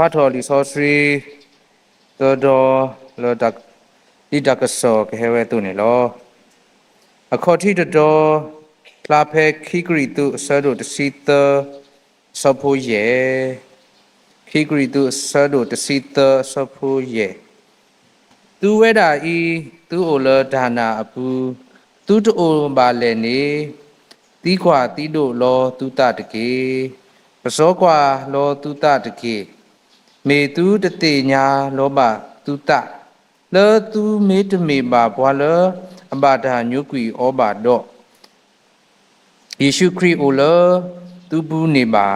ဖျါထီၣ်လံာ်စီဆှံ သၢဒီ လၢ ဒ်တၢ်ကစီၣ်ကဟဲဝဲအသိးန့ၣ်လီၤ. အခီၣ်ထံးတဒီ ဖျါဖဲခံကရံၣ်သူးအဆၢဒိၣ်တဆံသၢ အဆၢဖိယဲၢ်, ခံကရံၣ်သူးအဆၢဒိၣ်တဆံသၢအဆၢဖိယဲၢ်. သုဝဲဒၣ်အံၤ သုအိၣ်လၢတၢ်နာ်အပူၤ, သုတအိၣ်ဘၣ်လဲၣ်န့ၣ်, သံကွၢ်သံဒိးလီၤသုသးတက့ၢ်. ကစီကွၢ်လီၤသုသးတက့ၢ်. မ့ၢ်သုတသ့ၣ်ညါလီၤဘၣ်သုသး, လၢသုမ့တမ့ၢ်ဘၣ်ပှၤလၢအဘၣ်တၢ်ညိကွံာ်အီၤဘၣ်ဒီး, ယ့ၣ်ၡူးခရံာ်အိၣ်လၢသုပူၤန့ၣ်ဘၣ်ဧါ.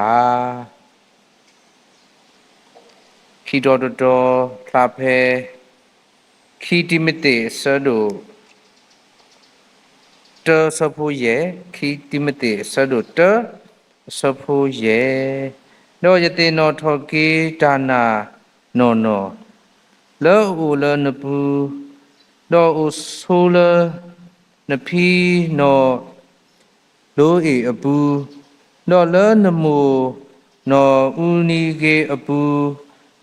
ခံတီၤတတီၤ ဖျါဖဲ ခံတံၤမသ့း အဆၢဒိၣ် တၢ အဆၢဖိယဲၢ်, ခံတံၤမသ့း အဆၢဒိၣ်တၢ အဆၢဖိယဲၢ်. ဒီးယသ့ၣ်နီၣ်ထီၣ်က့ၤတၢ်နာ်နီၢ်နီၢ် လၢအအိၣ်လၢနပူၤ, ဒီးအိၣ်ဆိးလၢနဖံနီၢ် လိအ့ၣ်အပူၤ, ဒီးလၢနမိၢ်နီၢ်အူနံၤဂ့ၤအပူ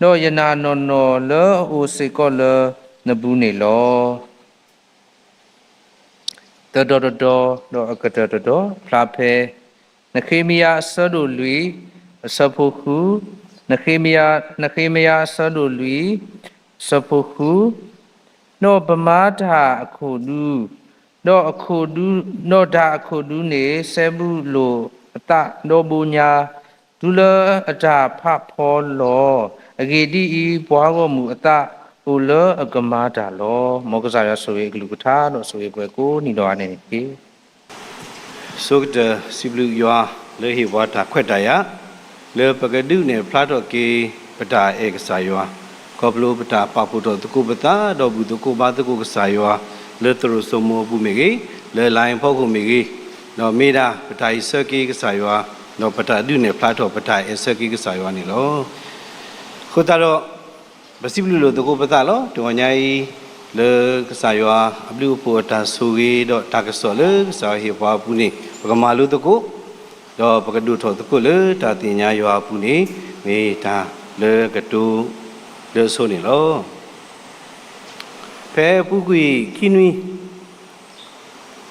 ၤ, ဒီးယနာ်နီၢ်နီၢ်လၢအအိၣ်စ့ၢ်ကီးလၢနပူၤန့ၣ်လီၤ. သၢတီၤတတီၤ ဒီးအကတၢၢ်တတီၤ ဖျါဖဲ နဃ့မယၤ အဆၢဒိၣ်လွံၢ် အဆၢဖိဃု, နဃ့မယၤ နဃ့မယၤ အဆၢဒိၣ်လွံၢ် အဆၢဖိဃု, ဒီးပမၤတၢ်အခိၣ်ဒူ, ဒီးအခိၣ်ဒူ, ဒီးတၢ်အခိၣ်ဒူန့ၣ် စဲဘူးလိာ်အသးဒီဘိညါ, တုၤလၢအတၢ်ဖးဖီလီၤ. အဂ့ၢ်ဒ်အံၤ, ပှၤဂီၢ်မုၢ်အသးအိၣ်လၢအကမၤတၢ်လီၤ. မ်ကစၢ်ယွၤဆိၣ်ဂ့ၤအကလုၢ်ကထါ ဒီးဆိၣ်ဂ့ၤပှၤကိးနံၤဒီးအါန့ၣ်တက့ၢ်. ဆိကတၢၢ်စံးဘျုးယွၤလၢဟ့ၣ်ပှၤတၢ်ခွဲးတၢ်ယာ် လၢပကဒုးနဲၣ်ဖျါထီၣ်က့ၤ ပတၢ်အဲၣ်ကစၢ်ယွၤ, ခီဖျိပတၢ်ပာ်ဖှိၣ်ထီၣ်သကိးပသး ဒီးဘူၣ်သကိးဘါသကိးကစၢ်ယွၤ လၢသရိာ်စိမိၤအပူၤမ့ၢ်ဂ့ၤ, လၢ line ဖီခိၣ်မ့ၢ်ဂ့ၤ, ဒီးမ့ၢ်ဒၣ်ပတၢ်ဟ့ၣ်ဆၢက့ၤကစၢ်ယွၤ, ဒီးပတၢ်ဒုးနဲၣ်ဖျါထီၣ် ပတၢ်အဲၣ်ဆၢက့ၤကစၢ်ယွၤန့ၣ်လီၤ. အဃိသတးဒီး ပစံးဘျုးလိာ်သကိးပသးလီၤ. တဂီၤညါအံၤ လၢကစၢ်ယွၤအဘျုးအဖှိၣ်အတၢ်ဆိၣ်ဂ့ၤ ဒီးတၢ်ကစီၣ်လၢကစၢ်ယွၤဟ့ၣ်ပှၤအပူၤန့ၣ် ပကမၤလိသကိး, ဒီးပကဒိၣ်ထီၣ်သကိးလၢတၢ်သ့ၣ်ညါယွၤအပူၤန့ၣ် မ့ၢ်တၢ်လၢကတိၤလၢအဆိန့ၣ်လီၤ. ဖဲအပူၤကွံာ်ခံနွံ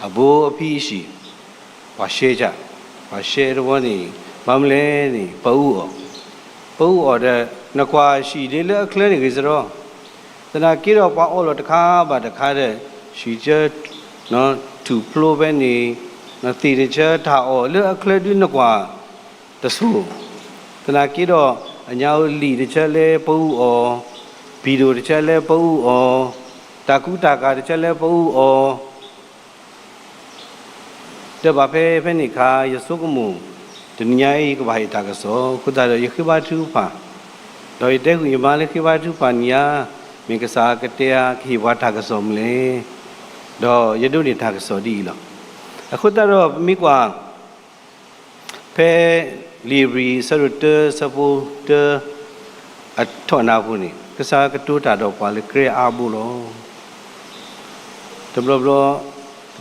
အဘိအဖံအဆံး ပှၤရှဲက, ပှၤရှဲတဝီန့ၣ် ဘၣ်မနုၤလဲၣ်န့ၣ် ပအူအီၣ်, ပအူအီၣ်ဒီး နကွၢ်ဆံးဒ့လၢအချၢန့ၣ်ဂ့ၤစရီ, သနာ်က့ဒီးပှၤအီၣ်လီၤတခါဘၣ်တခါဒီး ဆံးကၢ ထူၣ်ဖျိဖဲန့ၣ် သ့ၣ်တဆၢ တၢ်အီၣ်လၢအချၢဒုးနကွၢ် တဆိၣ်, သနာ်က့ဒီး အညါအိၣ်လံာ်တဆၢလၢပအူအီၣ်, ပံၤဒိၣ်တဆၢလၢပအူအီၣ်, တၢ်ကူတၢ်ကၤတဆၢလၢပအူအီၣ်, ဒီးဘၣ်ဖဲဖဲန့ၣ်အခါ ယဆိကမိၣ် တနံၤညါအံၤ ယကဘၣ်ဟ့ၣ်တၢ်ကစီၣ်အဃိသတးဒီး ယဃ့ဘါထုကဖၣ်, ဒီးယတဲဃုာ်ယမါလၢဃ့ဘါထုကဖၣ်နံၤဧါ, မ့ၢ်ကစၢ်ကတဲဧါ ကဟ့ၣ်ပှၤတၢ်ကစီၣ်မနုၤလဲၣ်, ဒီးယဒိးန့ၢ်တၢ်ကစီၣ်ဒ်အံၤလီၤ. အဃိသတးဒီး ပမ့ၢ်ကွၢ် ဖဲလံာ်ဧ့ၤဘြံၤအဆၢဒိၣ်တၢ အဆၢဖိတၢ အထီၣ်နၢ်ပူၤန့ၣ် ကစၢ်ယွၤကတိၤတၢ်ဒီးပှၤလၢကြၢးအါဘိလီၤ. တဘျီဘျီ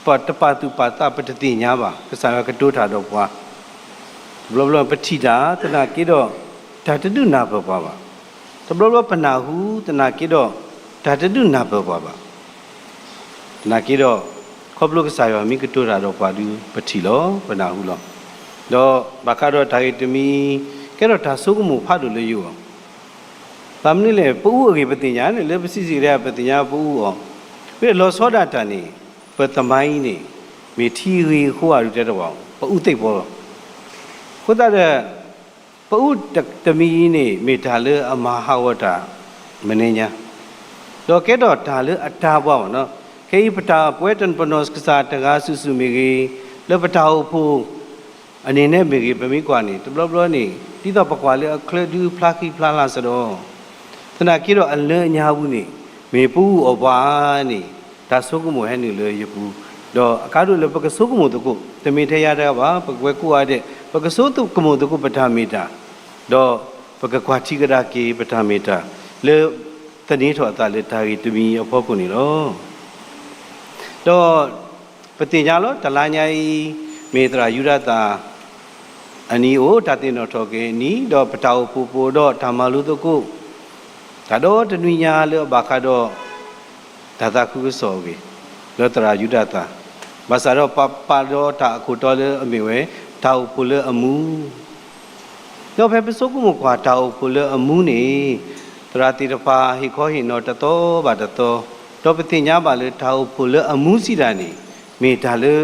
ပတပာ်သူၣ်ပာ်သး ပတသ့ၣ်ညါဘၣ် ကစၢ်ယွၤကတိၤတၢ်ဒီးပှၤ, တဘျီဘျီပထံၣ်တၢ်သနာ်က့ဒီး တၢ်တဒုးနၢ်ပၢၢ်ပှၤဘၣ်, တဘျီဘျီပနၢ်ဟူသနာ်က့ဒီး တၢ်တဒုးနၢ်ပၢၢ်ပှၤဘၣ် သနာ်က့ဒီး ခီဖျိကစၢ်ယွၤမ့ၢ်ကတိၤတၢ်ဒီးပှၤဒုး ပထံၣ်လီၤ ပနၢ်ဟူလီၤ. ဒီးဘၣ်ဃးဒီးတၢ်ဂ့ၢ်တမံၤအံၤ ကဲထီၣ်တၢ်ဆိကမိၣ်ဖးဒိၣ်လၢယဂီၢ်, ဘၣ်မနုၤလဲၣ် ပအူအဂ့ၢ်ပသ့ၣ်ညါန့ၣ် လၢပစံးစ့ၢ်ကီး ပသ့ၣ်ညါပအူအီၣ်, မ့ၢ်လီၤဆီဒၣ်တၢ်န့ၣ် ပသမိုင်းန့ၣ် မ့ၢ်ထံဂ့ၤအဃိဧါဒုးတဲတဘၣ်, ပအူသ့ၣ်ပီလီၤ. အဃိသတးဒီး ပအူတမံၤအံၤန့ၣ် မ့ၢ်တၢ်လၢအမၤဟးဂီၤတၢ် မနုၤညါ, ဒီးကဲထီၣ်တၢ်လၢအတၢ်ပှၤဘၣ်နီၤ, ခဲအံၤပတၢ်ပဝဲတနီၤပနီၤ ကစၢ်တဂၤစုာ်စုာ်မ့ၢ်ဂ့ၤ, လၢပတၢ်အိၣ်ဖှိၣ် အန့ၣ်န့ၣ်မ့ၢ်ဂ့ၤ ပမ့ၢ်ကွၢ်န့ၣ် တဘျီဘျီန့ၣ် ဒ်သိးပကွၢ်လၢအချၢဒုးဖျါဃံဖျါလၤစ့ၢ်ဒီး, သနာ်က့ဒီးအလၢအညါပူၤန့ၣ် မ့ၢ်ပအူအီၣ်ပှၤဧါန့ၣ် တၢ်ဆိကမိၣ်ဟဲနုာ်လၢယပူၤ, ဒီးအကါဒိၣ်လၢပကဆိကမိၣ်သကိး တမ့ၢ်ထဲယၤတဂၤဘၣ် ပကဝဲကိးဂၤဒဲး ပကဆိကမိၣ်သကိးပတၢ်မ့ၢ်တၢ်, ဒီးပကကွၢ်ထံကဒါက့ၤပတၢ်မ့ၢ်တၢ် လၢသန့ၤထီၣ်အသးလၢတၢ်ဂ့ၢ်တမံၤအဖီခိၣ်န့ၣ်လီၤ. ဒီးပသ့ၣ်ညါလီၤ တလါညါအံၤ မ့ၢ်သရၣ်ယူဒၤသၣ် အနံၤအိၣ်, တၢ်သ့ၣ်နီၣ်ထီၣ်က့ၤအနံၤ, ဒီးပတၢ်အိၣ်ဖှိၣ်ပအိၣ်ဒီးတၢ်မၤလိသကိး တၢ်ဒီတနွံညါလၢအဘၣ်ဃးဒီး တၢ်သးခုကစီၣ်အဂ့ၢ် လၢသရၣ်ယူဒၤသၢ, ဘၣ်ဆၣ်ဒီးပပာ်ဒီးတၢ်အခိၣ်တီလၢအမ့ၢ်ဝဲ တၢ်အိၣ်ဖှိၣ်လၢအမူ ဒီးဖဲပဆိကမိၣ်ကွၢ်တၢ်အိၣ်ဖှိၣ်လၢအမူန့ၣ်, သရၣ်သ့ၣ်တဖၣ်ဟ့ၣ်ခီဟ့ၣ်နီၤတသီဘၣ်တသီ, ဒီးပသ့ၣ်ညါဘၣ်လၢတၢ်အိၣ်ဖှိၣ်လၢအမူစံးတၢ်န့ၣ် မ့ၢ်တၢ်လၢ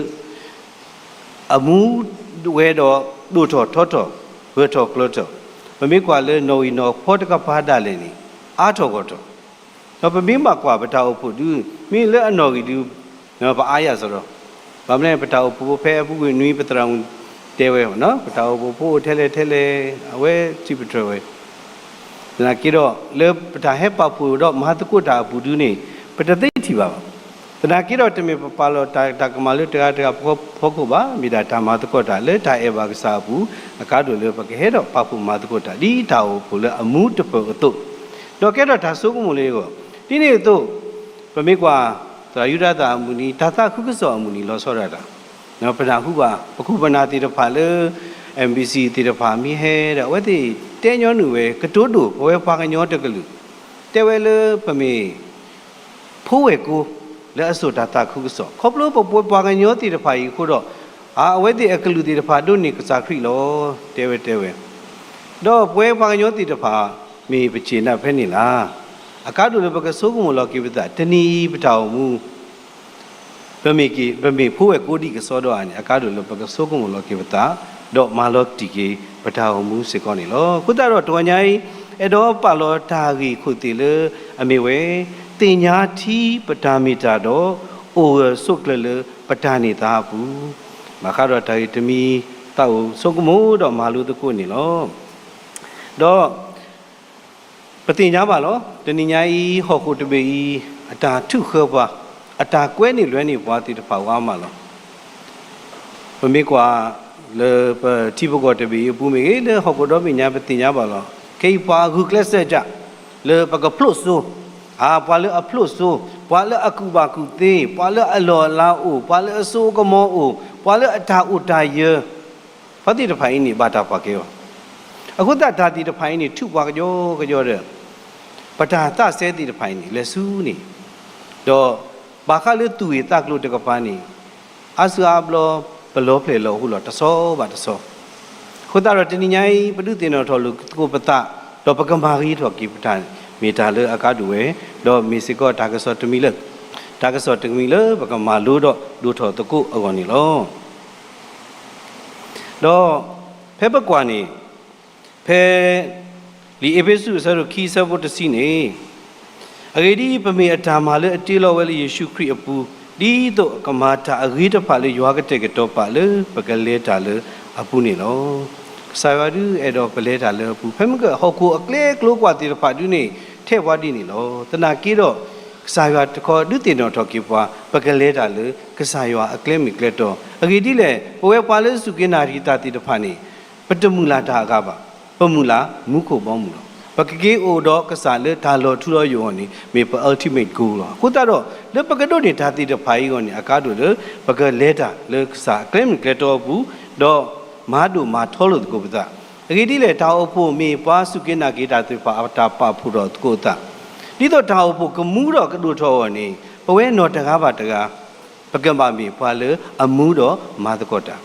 အမူဝဲဒီးဒိၣ်ထီၣ်ထီထီၣ်, ဂၢၢ်ထီၣ်ကျၢၤထီၣ်, ပမ့ၢ်ကွၢ်လၢနီၣ်ဂံၢ်နီၣ်ဖီတကပၤဒၣ်လဲာ်န့ၣ် အါထီၣ်ဂီၢ်ထီၣ်, ဒီးပမ့ၢ်ဘၣ်ကွၢ်ပတၢ်အိၣ်ဖှိၣ်ဒု မ့ၢ်လၢအနီၣ်ဂံၢ်ဒု ပအါယၤစရီ, ဘၣ်မနုၤလဲၣ် ပတၢ်အိၣ်ဖှိၣ်ဖိဖဲအပူၤကွံာ်နွံ ပသရၣ်မုၣ်တဲဝဲ, ပတၢ်အိၣ်ဖှိၣ်ဖိအိၣ်ထဲလဲၣ်ထဲလဲၣ် အဝဲထံၣ်ပတြၢၤဝဲ သနာ်က့ဒီး လၢပတၢ်ဟဲပာ်ဖှိၣ်ဒီးမၤသကိးတၢ်အပူၤဒုန့ၣ် ပတသ့ထံၣ်ဘၣ်ဘၣ်. သနာ်က့ဒီး တမ့ၢ်ပပာ်လီၤတၢ်ကမၣ်လၢတဂၤတဂၤဖီခိၣ်ဘၣ်, မ့ၢ်ဒၣ်တၢ်မၤသကိးတၢ်လၢတၢ်အဲၣ်ဘၣ်ကစၢ်အပူၤ, အကါဒိၣ်လၢပကဟဲဒီးပာ်ဖှိၣ်မၤသကိးတၢ် ဒ်တၢ်အိၣ်ဖှိၣ်လၢအမူတဖျၢၣ်အသိး, ဒီးကဲထီၣ်တၢ်ဆိကမိၣ်လၢအဂီၢ်, ဒ်န့ၣ်အသိး ပမ့ၢ်ကွၢ် သရၣ်ယူဒၤသၢအမုၢ်နံၤ တၢ်သးခုကစီၣ်အမုၢ်နံၤလီၤဆီဒၣ်တၢ်, ပနၢ်ဟူဘၣ် ပခိၣ်ပနၢ်သ့ၣ်တဖၣ်လၢ MBC သ့ၣ်တဖၣ်မ့ၢ်ဟဲဒီး အဝဲသ့ၣ်တဲညီနုၢ်ဝဲ ကတိၤဒိၣ် ပဝဲပှၤကညီတကလုာ်, တဲဝဲလၢပမ့ၢ် ဖိဝဲၢ်ကိ လၢအစိာ်တၢ်သးခုကစီၣ် ခီဖျိပဝဲပှၤကညီသ့ၣ်တဖၣ်အံၤအဃိဒီး, အဝဲသ့ၣ်အကလုာ်သ့ၣ်တဖၣ်ဒိးန့ၢ်ကစၢ်ခရံာ်လီၤ. တဲဝဲတဲဝဲ, ဒီးပဝဲပှၤကညီသ့ၣ်တဖၣ် မ့ၢ်ပစ့ၣ်နၢ်ဖဲန့ၣ်လၢ်, အကါဒိၣ်လၢပကဆိကမိၣ်လီၤက့ၤပသး တနံၤအံၤပတၢ်အိၣ်မူ ပမ့ၢ်က့ၤ ပမ့ၢ်ဖိဝဲၢ်ကိဒ်ကစီဒီဧါန့ၣ် အကါဒိၣ်လၢပကဆိကမိၣ်လီၤက့ၤပသး, ဒီးမၤလီၤတံၢ်က့ၤပတၢ်အိၣ်မူစ့ၢ်ကီးန့ၣ်လီၤ. အဃိသတးဒီးတဂီၤညါအံၤ အဲၣ်ဒိးပာ်လီၤတၢ်ဂ့ၢ်ခိၣ်သ့ၣ်လၢအမ့ၢ်ဝဲ, သ့ၣ်ညါထံပတၢ်မ့ၢ်တၢ်ဒီး အိၣ်ဂၢၢ်ဆိးကျၢၤလၢပတၢ်န့ၢ်သါအပူၤ, ဘၣ်ဃးဒီးတၢ်ဂ့ၢ်တမံၤ သးအိၣ်ဆိကမိၣ်ဒီးမၤလိသကိးန့ၣ်လီၤ. ဒီး ပသ့ၣ်ညါဘၣ်လီၤ. တနံၤညါအံၤ ဟီၣ်ခိၣ်တဘ့ၣ်အံၤ အတၢ်ထုးဃၢပှၤ, အတၢ်ကွဲန့ၢ်လွဲန့ၢ်ပှၤသ့ၣ်တဖၣ်ဝဲအါမးလီၤ. ပမ့ၢ်ကွၢ်လၢပထံပကီၢ်တဘ့ၣ်အံၤအပူၤမ့ၢ်ဂ့ၤ, လၢဟီၣ်ခိၣ်ဒီဘ့ၣ်ညါ ပသ့ၣ်ညါဘၣ်လီၤ. ခဲအံၤပှၤဂုာ်ကျဲးစၢးဒၣ် လၢပကဖျိၣ်စိ, အပှၤလၢအဖျိၣ်စိ, ပှၤလၢအကူၣ်ဘၣ်ကူၣ်သ့, ပှၤလၢအလီၢ်အလၤအိၣ်, ပှၤလၢအစိအကမီၤအိၣ်, ပှၤလၢအတၢ်အိၣ်တၢ်ယၢၤ ပှၤသ့ၣ်တဖၣ်အံၤန့ၣ် ဘၣ်တၢ်ပာ်ကဲအီၤ, အဃိသတးတၢ်သ့ၣ်တဖၣ်အံၤန့ၣ် ထုးပှၤကယီကယီဒီး ပတၢ်သးစဲသ့ၣ်တဖၣ်အံၤန့ၣ် လဲၤဆူန့ၣ်, ဒီးဘၣ်ဃးလၢသူၣ်ဂ့ၢ်သးကျိၤတကပၤန့ၣ် အါစုအါဘျီ ပလီၤဖျဲၣ်လီၤဟူလီၤတဆီဘၣ်တဆီ, အဃိသတးဒီးတနံၤညါအံၤ ပဒုးသ့ၣ်နီၣ်ထီၣ်လိာ်သကိးပသး, ဒီးပကမၤဂ့ၤထီၣ်က့ၤပတၢ် မ့ၢ်တၢ်လၢအကါဒိၣ်ဝဲ, ဒီးမ့ၢ်စ့ၢ်ကီးတၢ်ကစီၣ်တမံၤလၢ တၢ်ကစီၣ်တမံၤလၢပကမၤလိဒီးဒိၣ်ထီၣ်သကိးအဂီၢ်န့ၣ်လီၤ. ဒီးဖဲပကွၢ်န့ၣ်, ဖဲလံာ်အ့းဖ့းစူးအဆၢဒိၣ်ခံအဆၢဖိတဆံန့ၣ်, အဂ့ၢ်ဒ်အံၤ, ပမ့ၢ်အတၢ်မၤလၢအတ့လီၤဝဲလၢယ့ၣ်ၡူးခရံာ်အပူၤ, ဒ်သိးကမၤတၢ်အဂ့ၤတဖၣ်လၢယွၤကတဲာ်ကတီၤပာ်လၢပကလဲၤတၢ်လၢအပူၤန့ၣ်လီၤ. ကစၢ်ယွၤဒုးအဲၣ်ဒိးပလဲၤတၢ်လၢအပူၤ, ဖဲမ့ၢ်ကဟီၣ်ခိၣ်အကျဲကျိၤကွၢ်သ့ၣ်တဖၣ်ဒုးန့ၣ် ထဲပှၤဒ်န့ၣ်လီၤ. သနာ်က့ဒီး ကစၢ်ယွၤတခီဒုးသ့ၣ်နီၣ်ထီၣ်က့ၤပှၤ ပကလဲၤတၢ်လၢကစၢ်ယွၤအကျဲမုၢ်ကျဲတီ, အဂ့ၢ်ဒ်လဲၣ်, ပဝဲပှၤလၢစူၢ်က့ၤနာ်က့ၤတၢ်သ့ၣ်တဖၣ်န့ၣ် ပတမုၢ်လၢ်တၢ်အဂၤဘၣ်, ပမုၢ်လၢ်မူခိၣ်ဘီမုၢ်လီၤ. ပကက့ၤအိၣ်ဒီးကစၢ်လၢတၢ်လီၤထူလီၤယိာ်အဂီၢ်န့ၣ် မ့ၢ်ပ ultimate goal လီၤ. အဃိသတးဒီး လၢပကဒိးန့ၢ်တၢ်သ့ၣ်တဖၣ်အံၤအဂီၢ်န့ၣ် အကါဒိၣ်လၢ ပကလဲၤတၢ်လၢကစၢ်အကျဲမုၢ်ကျဲတီအပူၤ, ဒီးမၤဒိၣ်မၤထီလိာ်သကိးပသး, အဂ့ၢ်ဒ်လဲၣ်, တၢ်အိၣ်ဖှိၣ်မ့ၢ်ပှၤစူၢ်က့ၤနာ်က့ၤတၢ်သ့ၣ်တဖၣ်အတၢ်ပာ်ဖှိၣ်ထီၣ်သကိးအသး, ဒ်သိးတၢ်အိၣ်ဖှိၣ်ကမူဒီးကဒိၣ်ထီၣ်အဂီၢ်န့ၣ် ပဝဲနီၢ်တဂၤဘၣ်တဂၤ ပကဘၣ်မ့ၢ်ပှၤလၢအမူဒီးမၤသကိးတၢ်,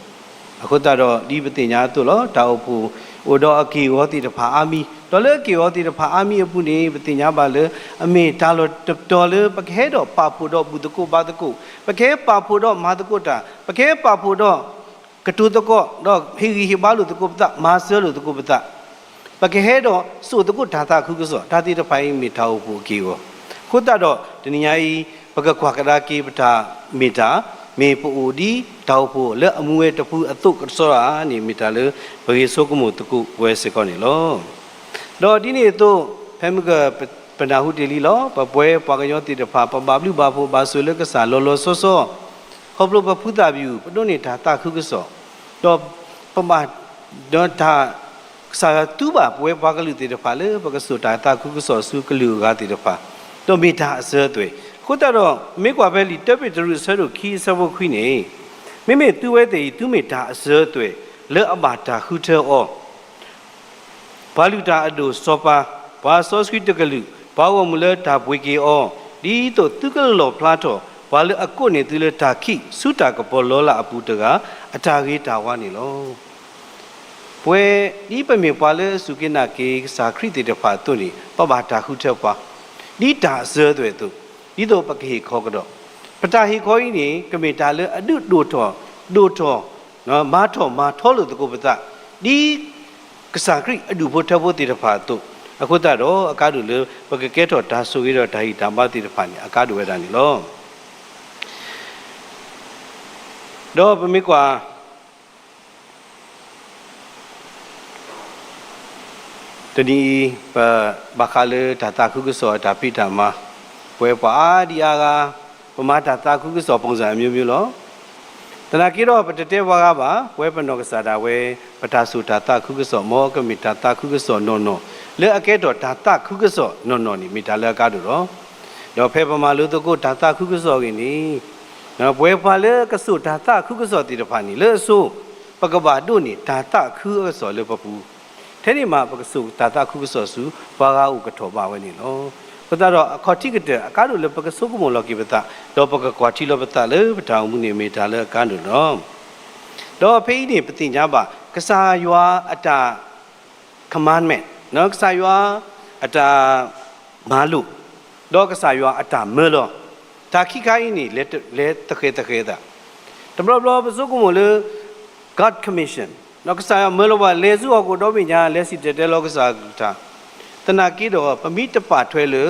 အဃိသတးဒီး ဒ်ပသ့ၣ်ညါအသိးလီၤ. တၢ်အိၣ်ဖှိၣ်အိၣ်ဒီးအက့ၢ်အဂီၤသ့ၣ်တဖၣ်အါမံၤ, ဒီးလၢအက့ၢ်အဂီၤသ့ၣ်တဖၣ်အါမံၤအပူၤန့ၣ် ပသ့ၣ်ညါဘၣ်လၢ အမ့ၢ်တၢ်လီၢ်တတီၤလၢပကဟဲဒီးပာ်ဖှိၣ်ဒီးဘူၣ်သကိးဘါသကိး, ပကဟဲပာ်ဖှိၣ်ဒီးမၤသကိးတၢ်, ပကဟဲပာ်ဖှိၣ်ဒီး ကတိၤသကိး ဒီးဟ့ၣ်ဂံၢ်ဟ့ၣ်ဘါလိာ်သကိးပသး, မၤစၢၤလိာ်သကိးပသး, ပကဟဲဒီးစိာ်သကိးတၢ်သးခုကစီၣ်, တၢ်သ့ၣ်တဖၣ်အံၤမ့ၢ်တၢ်အိၣ်ဖှိၣ်အက့ၢ်အဂီၤ, အဃိသတးဒီး တနံၤညါအံၤ ပကကွၢ်ကဒါက့ၤပတၢ်မ့ၢ်တၢ်, မ့ၢ်ပအိၣ်ဒ်တၢ်အိၣ်ဖှိၣ်လၢအမူဝဲတဖုအသိးကစီဒီဧါန့ၣ် မ့ၢ်တၢ်လၢပဂ့ၤဆိကမိၣ်သကိးပဝဲစ့ၢ်ကီးန့ၣ်လီၤ. ဒီးဒ်န့ၣ်အသိး ဖဲမ့ၢ်က ပနၢ်ဟူတ့ၢ်လံလီၤ. ပပှၤကညီသ့ၣ်တဖၣ် ပဘၣ်ဘျုးဘၣ်ဖှိၣ်ဘၣ်ဆိၣ်လၢကစၢ်လီၤလီၤဆီဆီ, ခီဖျိပဖုသးပယူၣ် ပဒိးန့ၢ်တၢ်သးခုကစီၣ်, ဒီးပဘၣ် ဒီးတၢ် ကစၢ်ယွၤသူဘၣ်ပဝဲပှၤကလုာ်သ့ၣ်တဖၣ်လၢ ပကစိာ်တၢ်သးခုကစီၣ်ဆူကလုာ်အဂၤသ့ၣ်တဖၣ်, ဒီးမ့ၢ်တၢ်အစၢၤအသွဲၣ်. အဃိသတးဒီး မ့ၢ်ကွၢ်ဖဲလံာ်တၢပ့းတရူးအဆၢဒိၣ်ခံအဆၢဖိခွံန့ၣ်, မ့မ့ၢ်သုဝဲသ့ၣ်အံၤ သုမ့ၢ်တၢ်အစၢၤအသွဲၣ် လၢအဘၣ်တၢ်ဃုထၢအီၤ, ပှၤလုၢ်တၢ်အဒိၣ်စီၤပၤ, ပှၤစီဆှံတကလုာ်, ပှၤဂီၢ်မုၢ်လၢတၢ်ပှ့ၤက့ၤအီၤ, ဒ်သိးသုကလီၣ်ဖျါထီၣ် ပှၤလၢအကိးန့ၢ်သုလၢတၢ်ခံးဆူတၢ်ကပီၤလီလးအပူၤတဂၤ အတၢ်ဂ့ၤတၢ်ဝါန့ၣ်လီၤ. ပဝဲ ဒ်ပမ့ၢ်ပှၤလၢအစူၢ်က့ၤနာ်က့ၤကစၢ်ခရံာ်သ့ၣ်တဖၣ်အသိးန့ၣ် ပဘၣ်တၢ်ဃုထၢပှၤ ဒ်တၢ်အစၢၤအသွဲၣ်အသိး, ဒ်သိးပကဟ့ၣ်ခီကဒီး, ပတၢ်ဟ့ၣ်ခီအံၤန့ၣ် ကမ့ၢ်တၢ်လၢအဒုးဒိၣ်ထီၣ်, ဒိၣ်ထီၣ်, မၤထီၣ်မၤထီလိာ်သကိးပသး, ဒ်ကစၢ်ခရံာ်အဒူၣ်ဖိထၢဖိသ့ၣ်တဖၣ်အသိး, အဃိသတးဒီး အကါဒိၣ်လၢပကကဲထီၣ်တၢ်ဆိၣ်ဂ့ၤဒီးတၢ်ဟ့ၣ်တၢ်ဘါသ့ၣ်တဖၣ်န့ၣ် အကါဒိၣ်ဝဲဒၣ်န့ၣ်လီၤ. ဒီးပမ့ၢ်ကွၢ် တနံၤအံၤ ပဘၣ်ဃးလၢတၢ်သးခုကစီၣ်အတၢ်ဖံးတၢ်မၤ, ပဝဲပှၤအါဒံအါဂၤ ပမၤတၢ်သးခုကစီၣ် ပုံစံ အမျိုးမျိုးလီၤ. သနာ်က့ဒီး ပတတဲပှၤဂၤဘၣ်, ပဝဲပနီၢ်ကစၢ်ဒၣ်ဝဲ ပတၢ်စိာ်တၢ်သးခုကစီၣ် မ်ကမ့ၢ်တၢ်သးခုကစီၣ်နီၢ်နီၢ်, လၢအကဲထီၣ်တၢ်သးခုကစီၣ်နီၢ်နီၢ်န့ၣ် မ့ၢ်တၢ်လၢအကါဒိၣ်လီၤ. ဒီးဖဲပမၤလိသကိးတၢ်သးခုကစီၣ်အဂ့ၢ်န့ၣ်, ပဝဲပှၤလၢကစိာ်တၢ်သးခုကစီၣ်သ့ၣ်တဖၣ်န့ၣ် လၢအဆိ ပကဘၣ်ဒိးန့ၢ်တၢ်သးခုအကစီၣ်လၢပပူၤ, ထဲန့ၣ်မး ပကစိာ်တၢ်သးခုကစီၣ်ဆူ ပှၤဂၤအိၣ်ကထီၣ်ဘၣ်ဝဲန့ၣ်လီၤ. အဃိသတးဒီး အခီၣ်ထံးကတၢၢ် အကါဒိၣ်လၢပကဆိကမိၣ်လီၤက့ၤပသး, ဒီးပကကွၢ်ထံလီၤပသးလၢပတၢ်အိၣ်မူန့ၣ် မ့ၢ်တၢ်လၢအကါဒိၣ်လီၤ. ဒီးဖဲအံၤန့ၣ် ပသ့ၣ်ညါဘၣ် ကစၢ်ယွၤအတၢ် commandment, ကစၢ်ယွၤအတၢ်မၤလိာ်, ဒီးကစၢ်ယွၤအတၢ်မၢလီၤ, တၢ်ခံခါအံၤန့ၣ် လဲၤသဃဲၤသဃဲၤအသး, တဘျီဘျီပဆိကမိၣ်လၢ God commission, ဒီးကစၢ်ယွၤမၢလီၤပှၤ လဲၤဆူဟီၣ်ခိၣ်ဒီဘ့ၣ်ညါ လဲၤစံၣ်တဲၤတဲလီၤကစၢ်အကလုၢ်ကထါ, သနာ်က့ဒီး ပမ့ၢ်တပာ်ထွဲလၢ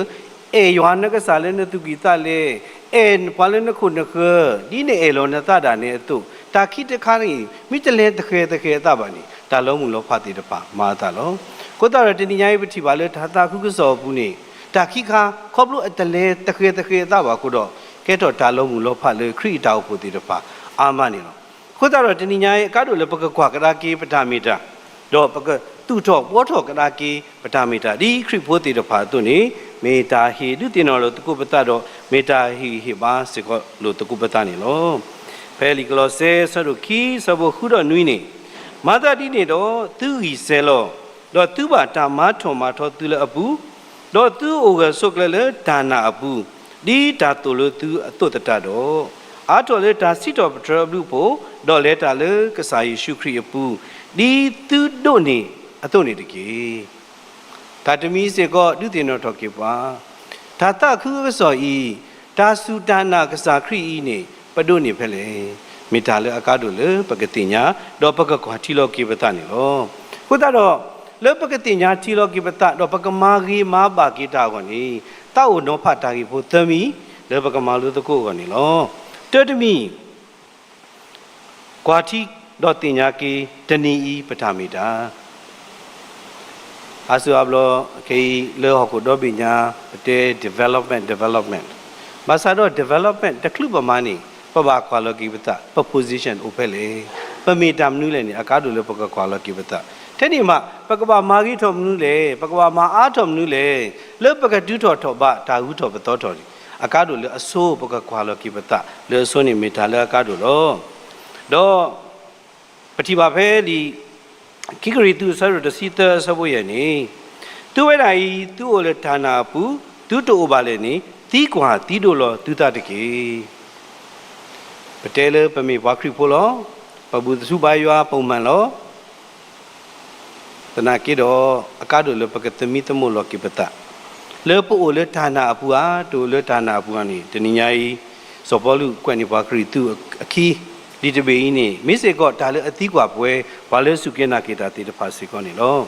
အဲၣ်ယွၤနကစၢ်လၢနသူၣ်ကံၢ်သးလဲ, အဲၣ်ပှၤလၢနခိၣ်နဃၢၤ ဒ်နအဲၣ်လီၤနသးဒၣ်နဲအသိး, တၢ်ခံတခါန့ၣ် မ့ၢ်တလဲၤသဃဲၤသဃဲၤအသးဘၣ်န့ၣ် တၢ်လီၤမုၢ်လီၤဖးသ့ၣ်တဖၣ်မၤအသးလီၤ. အဃိသတးဒီး တနံၤညါအံၤ ပထံၣ်ဘၣ်လၢတၢ်သးခုကစီၣ်အပူၤန့ၣ် တၢ်ခံခါ ခီဖျိအတလဲၤသဃဲၤသဃဲၤအသးဘၣ်အဃိဒီး ကဲထီၣ်တၢ်လီၤမုၢ်လီၤဖးလၢခရံာ်အတၢ်အိၣ်ဖှိၣ်သ့ၣ်တဖၣ်အါမးန့ၣ်လီၤ. အဃိသတးဒီး တနံၤညါအံၤ အကါဒိၣ်လၢပကကွၢ်ကဒါက့ၤပတၢ်မ့ၢ်တၢ်, ဒီးပကသူၣ်ထီၣ်ဘှီထီၣ်ကဒါက့ၤပတၢ်မ့ၢ်တၢ် ဒ်ခရံာ်ဖိသ့ၣ်တဖၣ်အသိးန့ၣ် မ့ၢ်တၢ်ဟ့ၣ်ဒုးသ့ၣ်နီၣ်လိာ်သကိးပသးဒီး မ့ၢ်တၢ်ဟ့ၣ်ဂံၢ်ဟ့ၣ်ဘါစ့ၢ်ကီးလိာ်သကိးပသးန့ၣ်လီၤ. ဖဲလံာ်ကလီးစဲ အဆၢဒိၣ်ခံ အဆၢဖိဃုဒီးနွံန့ၣ်, မၤသးဒ်န့ၣ်ဒီး သုဂံၢ်စဲၤလီၤ, ဒီးသုဘၣ်တၢ်မၤထီၣ်မၤထီသုလၢအပူၤ, ဒီးသုအိၣ်ဂၢၢ်ဆိးကျၢၤလၢတၢ်နာ်အပူၤ, ဒ်တၢ်သိၣ်လိသုအသိးသတးဒီး, အါထီၣ်လၢတၢ်စံးထီၣ်ပတြၢၤအဘျုးအဖှိၣ်, ဒီးလဲၤတၢ်လၢကစၢ်ယ့ၣ်ၡူးခရံာ်အပူၤ, ဒ်သုဒိးန့ၢ်အသိးန့ၣ်တက့ၢ်. တၢ်တမံၤစ့ၢ်ကီး ဒုးသ့ၣ်နီၣ်ထီၣ်က့ၤပှၤ, တၢ်သးခုကစီၣ်အံၤ, တၢ်စူၢ်တၢ်နာ်ကစၢ်ခရံာ်အံၤန့ၣ် ပဒိးန့ၢ်ဖဲလဲၣ်. မ့ၢ်တၢ်လၢအကါဒိၣ်လၢပကသ့ၣ်ညါ, ဒီးပကကွၢ်ထံလီၤက့ၤပသးန့ၣ်လီၤ. အဃိသတးဒီး, လၢပကသ့ၣ်ညါထံလီၤက့ၤပသး ဒီးပကမၤဂ့ၤမၤဘၣ်က့ၤတၢ်အဂီၢ်န့ၣ်, သးအိၣ်နီၤဖးတၢ်ဂ့ၢ်ဖိသၢမံၤ လၢပကမၤလိသကိးအဂီၢ်န့ၣ်လီၤ. တၢတမံၤ, ကွၢ်ထံဒီးသ့ၣ်ညါက့ၤ တနံၤအံၤပတၢ်မ့ၢ်တၢ် အါစုအါဘျီ ခဲအံၤလၢဟီၣ်ခိၣ်ဒီဘ့ၣ်ညါ ပတဲ development, development, ဘၣ်ဆၣ်ဒီး development တချုးပမၤန့ၣ် ပဘၣ်ကွၢ်လီၤက့ၤပသး ပ position အိၣ်ဖဲလဲၣ်, ပမ့ၢ်တၢ်မနုၤလဲၣ်န့ၣ် အကါဒိၣ်လၢပကကွၢ်လီၤက့ၤပသး. ထဲန့ၣ်မး ပကဘၣ်မၤဂ့ၤထီၣ်မနုၤလဲၣ်, ပကဘၣ်မၤအါထီၣ်မနုၤလဲၣ်, လၢပကဒုးထီၣ်ထီၣ်ဘးတၢ်ဂုၤထီၣ်ပသီထီၣ်န့ၣ် အကါဒိၣ်လၢအဆိပကကွၢ်လီၤက့ၤပသးလၢအဆိန့ၣ် မ့ၢ်တၢ်လၢအကါဒိၣ်လီၤ. ဒီး ပထံၣ်ဘၣ်ဖဲလံာ် ခံကရံၣ်သူး အဆၢဒိၣ်တဆံသၢ အဆၢဖိယဲၢ်န့ၣ်, သုဝဲဒၣ်အံၤ သုအိၣ်လၢတၢ်နာ်အပူၤ, သုတအိၣ်ဘၣ်လဲၣ်န့ၣ် သံကွၢ်သံဒိးလီၤသုသးတက့ၢ်. ပတဲလၢပမ့ၢ်ပှၤခရံာ်ဖိလီၤ. ပဘူၣ်သဆူဘါယွၤ ပမၢၢ်လီၤ. သနာ်က့ဒီး အကါဒိၣ်လၢပကသမံသမိးလီၤက့ၤပသး လၢပအိၣ်လၢတၢ်နာ်အပူၤဧါ, တအိၣ်လၢတၢ်နာ်အပူၤဧါန့ၣ် တနံၤညါအံၤ စီၤပီလူးကွဲးန့ၢ်ပှၤကရံၣ်သူးအခံ လံာ်တဘ့ၣ်အံၤန့ၣ် မ့ၢ်စ့ၢ်ကီးတၢ်လၢအသံကွၢ်ပဝဲ ပှၤလၢစူၢ်က့ၤနာ်က့ၤတၢ်သ့ၣ်တဖၣ်စ့ၢ်ကီးန့ၣ်လီၤ.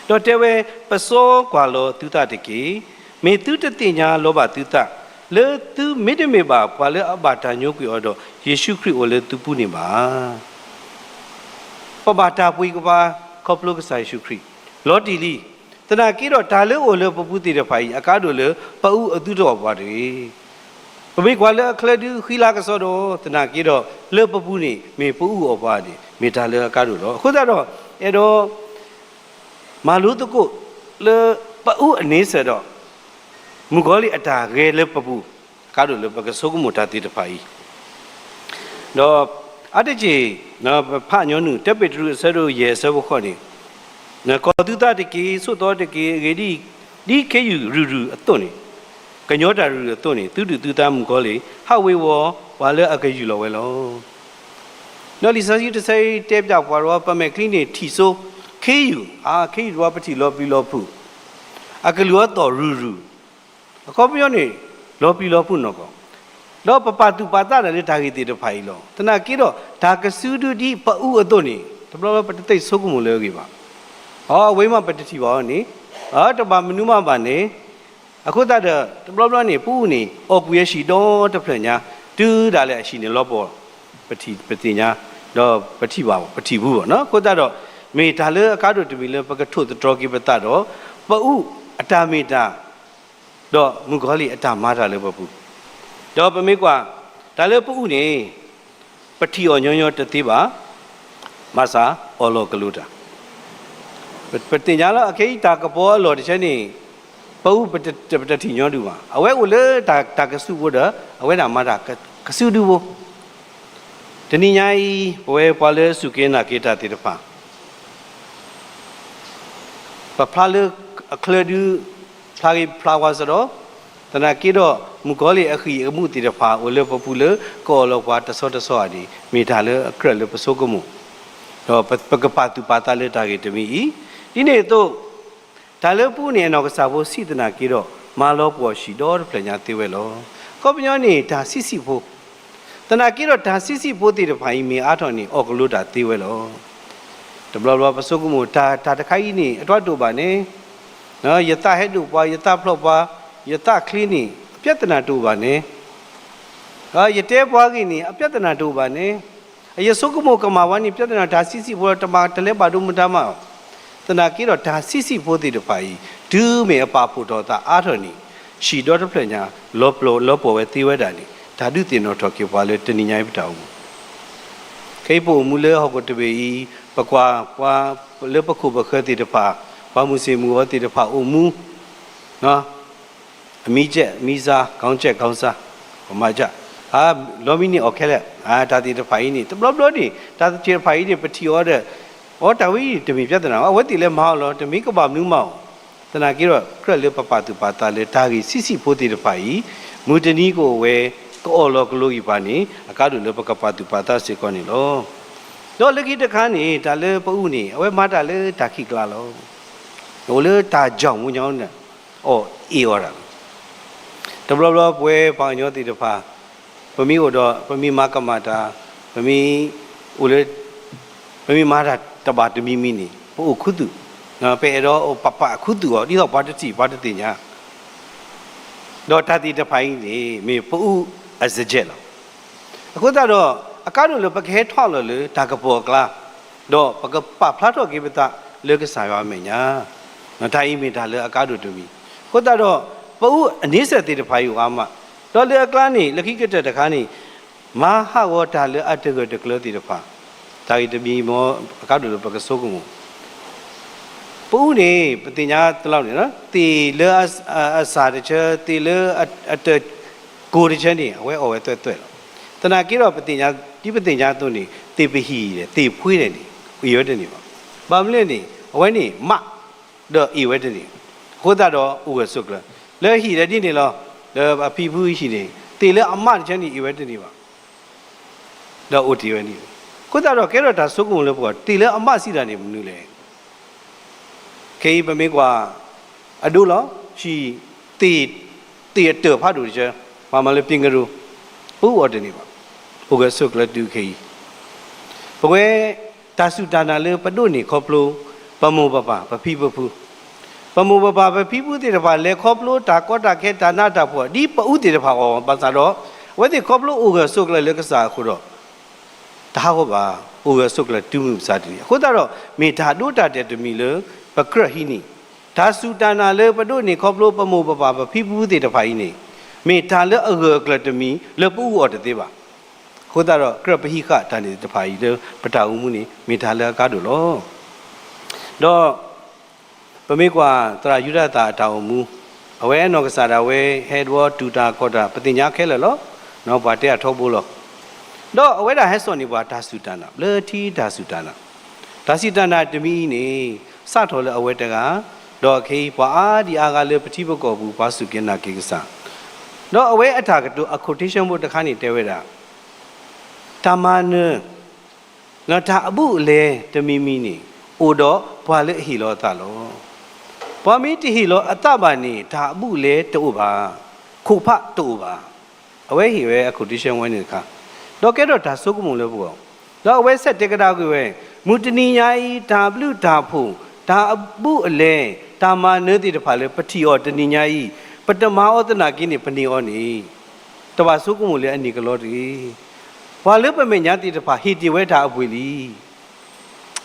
ဒီးတဲဝဲ, ပစီကွၢ်လီၤသုသးတက့ၢ်. မ့ၢ်သုတသ့ၣ်ညါလီၤဘၣ်သုသး လၢသုမ့တမ့ၢ်ဘၣ်ပှၤလၢအဘၣ်တၢ်ညိကွံာ်အီၤဒီး ယ့ၣ်ၡူးခရံာ်အိၣ်လၢသုပူၤန့ၣ်ဘၣ်. ပဘၣ်တၢ်ပှ့ၤကပၤ ခီဖျိကစၢ်ယ့ၣ်ၡူးခရံာ် လီၤတံၢ်လံ. သနာ်က့ဒီး တၢ်လၢအိၣ်လၢပပူၤသ့ၣ်တဖၣ်အံၤ အကါဒိၣ်လၢပအူအသုတအိၣ်ပှၤတဂ့ၤ. ပမ့ၢ်ကွၢ်လၢအချၢဒုးဃံလၤကစီဒီး သနာ်က့ဒီး လၢပပူၤန့ၣ် မ့ၢ်ပအူအီၣ်ပှၤန့ၣ် မ့ၢ်တၢ်လၢအကါဒိၣ်လီၤ. အဃိသတးဒီး အဲၣ်ဒိး မၤလိသကိးလၢ ပအူအန့ဆၢၣ်ဒီး မုၣ်ကီၤလံၢ်အတၢ်ဂဲၤလၢပပူၤ အကါဒိၣ်လၢပကဆိကမိၣ်တၢ်သ့ၣ်တဖၣ်အံၤ, ဒီး အါတက့ၢ်, ပဖးညီနုၢ် တၢပ့းတရူးအဆၢဒိၣ်ယဲၢ်အဆၢဖိဃိးန့ၣ်, ကီၤသုသးတက့ၢ်, ဆိးသီတက့ၢ်, အဂ့ၢ်ဒ်အံၤ, ဒ်ခ့ယုၢ်ရုၢ်ရုၢ်အသိးန့ၣ်, ကညီတၢ်ရုၢ်ရုၢ်အသိးန့ၣ်, သုဒုၣ်သုသးမုၣ်ကီၤလံၢ် ဟးဝ့ၤဝီၤပှၤလၢအကယူၢ်လီၤဝဲလီၤ. ဒီးလံာ်စီဆှံတဆၢအံၤတဲပၠးပှၤဒီး ပမဲာ်ချံန့ၣ်ထံၣ်စိ, ခ့ယုၢ်, အါ ခ့ယုၢ်တဝီပထံၣ်လီၤပျံၤလီၤဖုး, အကလုၢ်အသီၣ်ရုၢ်ရုၢ်, အခီပညီန့ၣ် လီၤပျံၤလီၤဖုးနီၢ်ကီၢ်, ဒီးပပာ်သူၣ်ပာ်သးတၢ်လၢတၢ်ဂ့ၢ်သ့ၣ်တဖၣ်အံၤလီၤ. သနာ်က့ဒီး တၢ်ကစုဒုဒ်ပအူအသိးန့ၣ် တဘျီဘျီပတသ့ဆိကမိၣ်လၢအဂ့ၢ်ဘၣ်. အဝဲမးပတထံၣ်ဘၣ်အီၤန့ၣ်, တဘၣ်မနုၤမးဘၣ်န့ၣ်, အဃိသတးဒီး တဘျီဘျီန့ၣ် ပအူန့ၣ် အီၣ်ကွံာ်အဟံၣ်ဒီတဖျၢၣ်ညါ, တုၤဒၣ်လဲာ်အဟံၣ်န့ၣ်လီၤပှီၢ်, ပထံၣ်ပသ့ၣ်ညါ, ဒီးပထံၣ်ဘၣ် ပထံၣ်ဘူးဘၣ်နီၤ. အဃိသတးဒီး မ့ၢ်တၢ်လၢအကါဒိၣ်တမံၤလၢပကထိၣ်သတြီၤက့ၤပသးဒီး ပအူအတၢ်မ့ၢ်တၢ် ဒီးမုၣ်ကီၤလံၢ်အတၢ်မၤတၢ်လၢပပူၤ, ဒီးပမ့ၢ်ကွၢ် တၢ်လၢပအူန့ၣ် ပထံၣ်အီၤညီညီတသ့ဘၣ်, ဘၣ်ဆၣ်အီၣ်လီၤကလိတၢ်, ပသ့ၣ်ညါလၢအခဲအံၤတၢ်ကပီၤအလီၢ်တဆၢန့ၣ် ပအူပတထံၣ်ညီဒုးဘၣ်, အဝဲအိၣ်လၢတၢ်ကစုဖိဒီး အဝဲဒၣ်မၤတၢ်ကစုဒုဖိ, တနံၤညါအံၤ ပဝဲပှၤလၢအစူၢ်က့ၤနာ်က့ၤတၢ်သ့ၣ်တဖၣ် ပဖျါလၢအချၢဒု ဖျါဂ့ၤဖျါဝါစ့ၢ်ကီး, သနာ်က့ဒီး မုၣ်ကီၤလံၢ်အဃံၢ်အမူးသ့ၣ်တဖၣ်အိၣ်လၢပပူၤလၢ ကအီၣ်လီၤပှၤတဆီတဆီဧါန့ၣ် မ့ၢ်တၢ်လၢအကြၢးလၢပဆိကမိၣ်, ဒီးပကပာ်သူၣ်ပာ်သးလၢတၢ်ဂ့ၢ်တမံၤအံၤ, ဒ်န့ၣ်အသိး တၢ်လၢပအူန့ၣ် အနီၢ်ကစၢ်ဖိဆံးသနာ်က့ဒီး မၤလီၤပှီၢ်ဟံၣ်ဒီတဖျၢၣ်ညါသ့ဝဲလီၤ. အခီပညီန့ၣ် တၢ်ဆံးဆံးဖိ သနာ်က့ဒီးတၢ်ဆံးဆံးဖိသ့ၣ်တဖၣ်အံၤ မ့ၢ်အါထီၣ်န့ၣ် အီၣ်ကလိတၢ်သ့ဝဲလီၤ. တဘျီဘျီပဆိကမိၣ် တၢ် တၢ်တခါအံၤန့ၣ် အတအိၣ်ဘၣ်န့ၣ်, ယသးဟဲဒိၣ်ပှၤ, ယသးဖျိးပှၤ, ယသးချ့န့ၣ် အပြဿနာတအိၣ်ဘၣ်န့ၣ်, ယတဲပှၤဂ့ၢ်န့ၣ် အပြဿနာတအိၣ်ဘၣ်န့ၣ်, ယဆိကမိၣ်ကမၣ်ဝဲန့ၣ် ပြဿနာတၢ်ဆံးဆံးဖိလီၤ, တမၤတလဲၤဘၣ်ဒိမုၢ်တၢ်မၤအီၤ. သနာ်က့ဒီးတၢ်ဆံးဆံးဖိသ့ၣ်တဖၣ်အံၤ တုၤမ့ၢ်အပာ်ဖှိၣ်ထီၣ်အသးအါထီၣ်န့ၣ် ဟံၣ်ဒီတဖျၢၣ်ညါ လီၤပှီၢ်ဝဲသ့ဝဲဒၣ်န့ၣ် တၢ်ဒုးသ့ၣ်နီၣ်ထီၣ်က့ၤပှၤလၢတနံၤညါအံၤပတၢ်အိၣ်မူ ခဲအံၤပအိၣ်မူလၢဟီၣ်ခိၣ်တဘ့ၣ်အံၤ ပကွၢ်ပှၤလၢပခိၣ်ပဃၢၤသ့ၣ်တဖၣ် ပှၤမုၢ်ဆ့ၣ်မုၢ်ဂီၤသ့ၣ်တဖၣ်အိၣ်မူ အမံကဲးမံဆါ ခေါင်းကြဲးခေါင်းစား ပမၤကၢ် လီမံန့ၣ်အီၣ်ခဲလၢာ် တၢ်သ့ၣ်တဖၣ်အံၤန့ၣ် တဘျီဘျီန့ၣ် တၢ်သ့ၣ်တဖၣ်အံၤန့ၣ် ပထံၣ်အီၤဒီး အတၢ်ဝဲအံၤတမ့ၢ်ပြဿနာ အဝဲသ့ၣ်လၢမၤအီၤလီၤ တမ့ၢ်ကဘၣ်မနုၤမၤအီၤ သနာ်က့ဒီး ကြၢးလၢပပာ်သူၣ်ပာ်သးလၢတၢ်ဂ့ၢ်ဆံးဆံးဖိသ့ၣ်တဖၣ်အံၤ မုၢ်တနံၤကအိၣ်ဝဲ ကအီၣ်လီၤကလိအံၤပှၤန့ၣ် အကါဒိၣ်လၢပကပာ်သူၣ်ပာ်သးစ့ၢ်ကီးန့ၣ်လီၤ. ဒီးလၢခံတခါန့ၣ် တၢ်လၢပအူန့ၣ် အဝဲမၤတၢ်လၢတၢ်ခံးကျါလီၤ. အိၣ်လၢတၢ်ကၠီၣ်မူညီန့ၣ် အီၣ်အ့ၣ်အီၣ်တၢ်လီၤ. တဘျီဘျီပဝဲပှၤကညီသ့ၣ်တဖၣ် ပမ့ၢ်အိၣ်ဒီး ပမ့ၢ်မၤကမၣ်တၢ် ပမ့ၢ်အိၣ်လၢ ပမ့ၢ်မၤတၢ်တဘၣ်တမံၤမံၤန့ၣ် ပအိၣ်ခူသူၣ်, ပအဲၣ်ဒိးပပာ်ခူသူၣ်အီၤ ဒ်သိးပှၤတထံၣ်ပှၤတသ့ၣ်ညါ ဒီးတၢ်သ့ၣ်တဖၣ်အံၤန့ၣ် မ့ၢ်ပအူအစကဲးလီၤ. အဃိသတးဒီး အကါဒိၣ်လၢပကဟဲထီၣ်လီၤလၢတၢ်ကပီၤအကျါ, ဒီးပကပာ်ဖျါထီၣ်က့ၤပသးလၢကစၢ်ယွၤအမဲာ်ညါ, တၢ်အံၤမ့ၢ်တၢ်လၢအကါဒိၣ်တမံၤ. အဃိသတးဒီး ပအူအန့ဆၢၣ်သ့ၣ်တဖၣ်အံၤအိၣ်အါမး, ဒီးလၢအကျါန့ၣ် လၢခံကတၢၢ်တခါန့ၣ် မၤဟးဂီၤတၢ်လၢအတဂၢၢ်တကျၢၤသ့ၣ်တဖၣ်, တၢ်ဂ့ၢ်တမံၤမ့ၢ်အကါဒိၣ်လၢပကဆိကမိၣ် ပအူန့ၣ် ပသ့ၣ်ညါတလီန့ၣ် သ့ၣ်လၢအစၢ်တဆၢ သ့ၣ်လၢအတကိၤတဆၢန့ၣ် အဝဲအီၣ်ဝဲသွဲၣ်သွဲၣ်လီၤ. သနာ်က့ဒီး ပသ့ၣ်ညါ ဒ်ပသ့ၣ်ညါအသိးန့ၣ် သ့ၣ်ပဟံၣ်ဒီး သ့ၣ်ဖှ့ဒီးန့ၣ် အ့ၣ်ဝဲတန့ၢ်ဘၣ်. ဘၣ်မနုၤလဲၣ်န့ၣ် အဝဲန့ၣ်မး ဒီးအ့ၣ်ဝဲတန့ၢ်, အဃိသတးဒီးအိၣ်ဂၢၢ်ဆိးကျၢၤ, လၢဟံၣ်ဒီးဒ်န့ၣ်လီၤ. လၢအဖံဖုဟံၣ်န့ၣ် သ့ၣ်လၢအမးတဆၢန့ၣ် အ့ၣ်ဝဲတန့ၢ်ဘၣ် ဒီးအိၣ်တ့ၢ်ဝဲန့ၣ်, အဃိသတးဒီးကဲထီၣ်တၢ်ဆိကမိၣ်လၢပဂီၢ် သ့ၣ်လၢအမးစံးတၢ်န့ၣ်မနုၤလဲၣ်. ခဲအံၤပမ့ၢ်ကွၢ် အဒိလီၤ ဟံၣ် သ့ၣ် သ့ၣ်အတၢၢ်ဖးဒိၣ်တဆၢ, ပှၤမၤလၢပ့ကရူၢ် ပအူအီၣ်တန့ၢ်ဘၣ်. အိၣ်ဂၢၢ်ဆိးကျၢၤတုၤခဲအံၤ, ပဝဲ တၢ်စူၢ်တၢ်နာ်လၢပဒိးန့ၢ်ခီဖျိ ပမိၢ်ပပၢ် ပဖံပဖု ပမိၢ်ပပၢ်ပဖံပဖုသ့ၣ်တဖၣ် လဲၤခီဖျိတၢ်ကီတၢ်ခဲတၢ်နးတၢ်ဖှီၣ် ဒ်ပအူသ့ၣ်တဖၣ်အဂီၢ် ဘၣ်ဆၣ်ဒီး အဝဲသ့ၣ်ခီဖျိအိၣ်ဂၢၢ်ဆိးကျၢၤလၢကစၢ်အဃိဒီး တဟးဂီၤဘၣ်, အိၣ်ဂၢၢ်ဆိးကျၢၤတုၤမုၢ်မဆါတနံၤ. အဃိသတးဒီး မ့ၢ်တၢ်ဒိတၢ်တဲာ်တမံၤလၢ ပကြၢးဟံးန့ၢ်, တၢ်စူၢ်တၢ်နာ်လၢပဒိးန့ၢ်ခီဖျိပမိၢ်ပပၢ်ပဖံပဖုသ့ၣ်တဖၣ်အံၤန့ၣ် မ့ၢ်တၢ်လၢအဂၢၢ်အကျၢၤတမံၤလၢပအူအီၣ်တသ့ဘၣ်. အဃိသတးဒီး ကြၢးပဟံးဃာ်တၢ်န့ၣ်သ့ၣ်တဖၣ်အံၤလၢပတၢ်အိၣ်မူန့ၣ် မ့ၢ်တၢ်လၢအကါဒိၣ်လီၤ. ဒီး ပမ့ၢ်ကွၢ်သရၣ်ယူဒၤသၣ်အတၢ်အိၣ်မူ, အဝဲအနီၢ်ကစၢ်ဒၣ်ဝဲ ဟဲဒဝီတူၢ်တၢ်ခီၣ်တၢ် ပသ့ၣ်ညါခဲလၢာ်လီၤ. ပှၤတဲအထီဘိလီၤ. ဒီးအဝဲဒၣ်ဟဲစိာ်န့ၢ်ပှၤတၢ်စူၢ်တၢ်နာ်, လၢထံတၢ်စူၢ်တၢ်နာ်, တၢ်စူၢ်တၢ်နာ်တမံၤအံၤန့ၣ် စးထီၣ်လၢအဝဲတဂၤ, ဒီးခဲအံၤပှၤအါဒံအါဂၤလၢပထံပကီၢ်ပူၤ ပှၤစူၢ်က့ၤနာ်က့ၤကစၢ်, ဒီးအဝဲအတၢ်ကတိၤအ quotation ဖိတခါန့ၣ်တဲဝဲဒၣ်, တၢ်မၤနၢၤ တၢ်အဘူးအလဲတမံၤမံၤန့ၣ် အိၣ်ဒီးပှၤလၢအဟ့ၣ်လီၤအသးလီၤ. ပှၤမ့ၢ်တဟ့ၣ်လီၤအသးဘၣ်န့ၣ် တၢ်အဘူးအလဲတအိၣ်ဘၣ်, ခိၣ်ဖးတအိၣ်ဘၣ်. အဝဲဟ့ၣ်ဝဲအ quotation ဝဲန့ၣ်တခါ, ဒီးကဲထီၣ်တၢ်ဆိကမိၣ်လၢပဂီၢ်, ဒီးအဝဲဆဲးတဲကဒါက့ၤဝဲ, မုၢ်တနံၤညါအံၤ တၢ်ဘျုးတၢ်ဖှိၣ်, တၢ်အဘူးအလဲ, တၢ်မၤနၢၤသ့ၣ်တဖၣ်လၢပထံၣ်အီၤတနံၤညါအံၤ, ပတမၤအီၤသနာ်က့န့ၣ် ပန့ၢ်အီၤန့ၣ် တဘၣ်ဆိကမိၣ်လၢအန့ၢ်ကလီတဂ့ၤ. ပှၤလၢပမဲာ်ညါသ့ၣ်တဖၣ်ဟ့ၣ်တ့ၢ်ဝဲတၢ်အပှ့ၤလံ.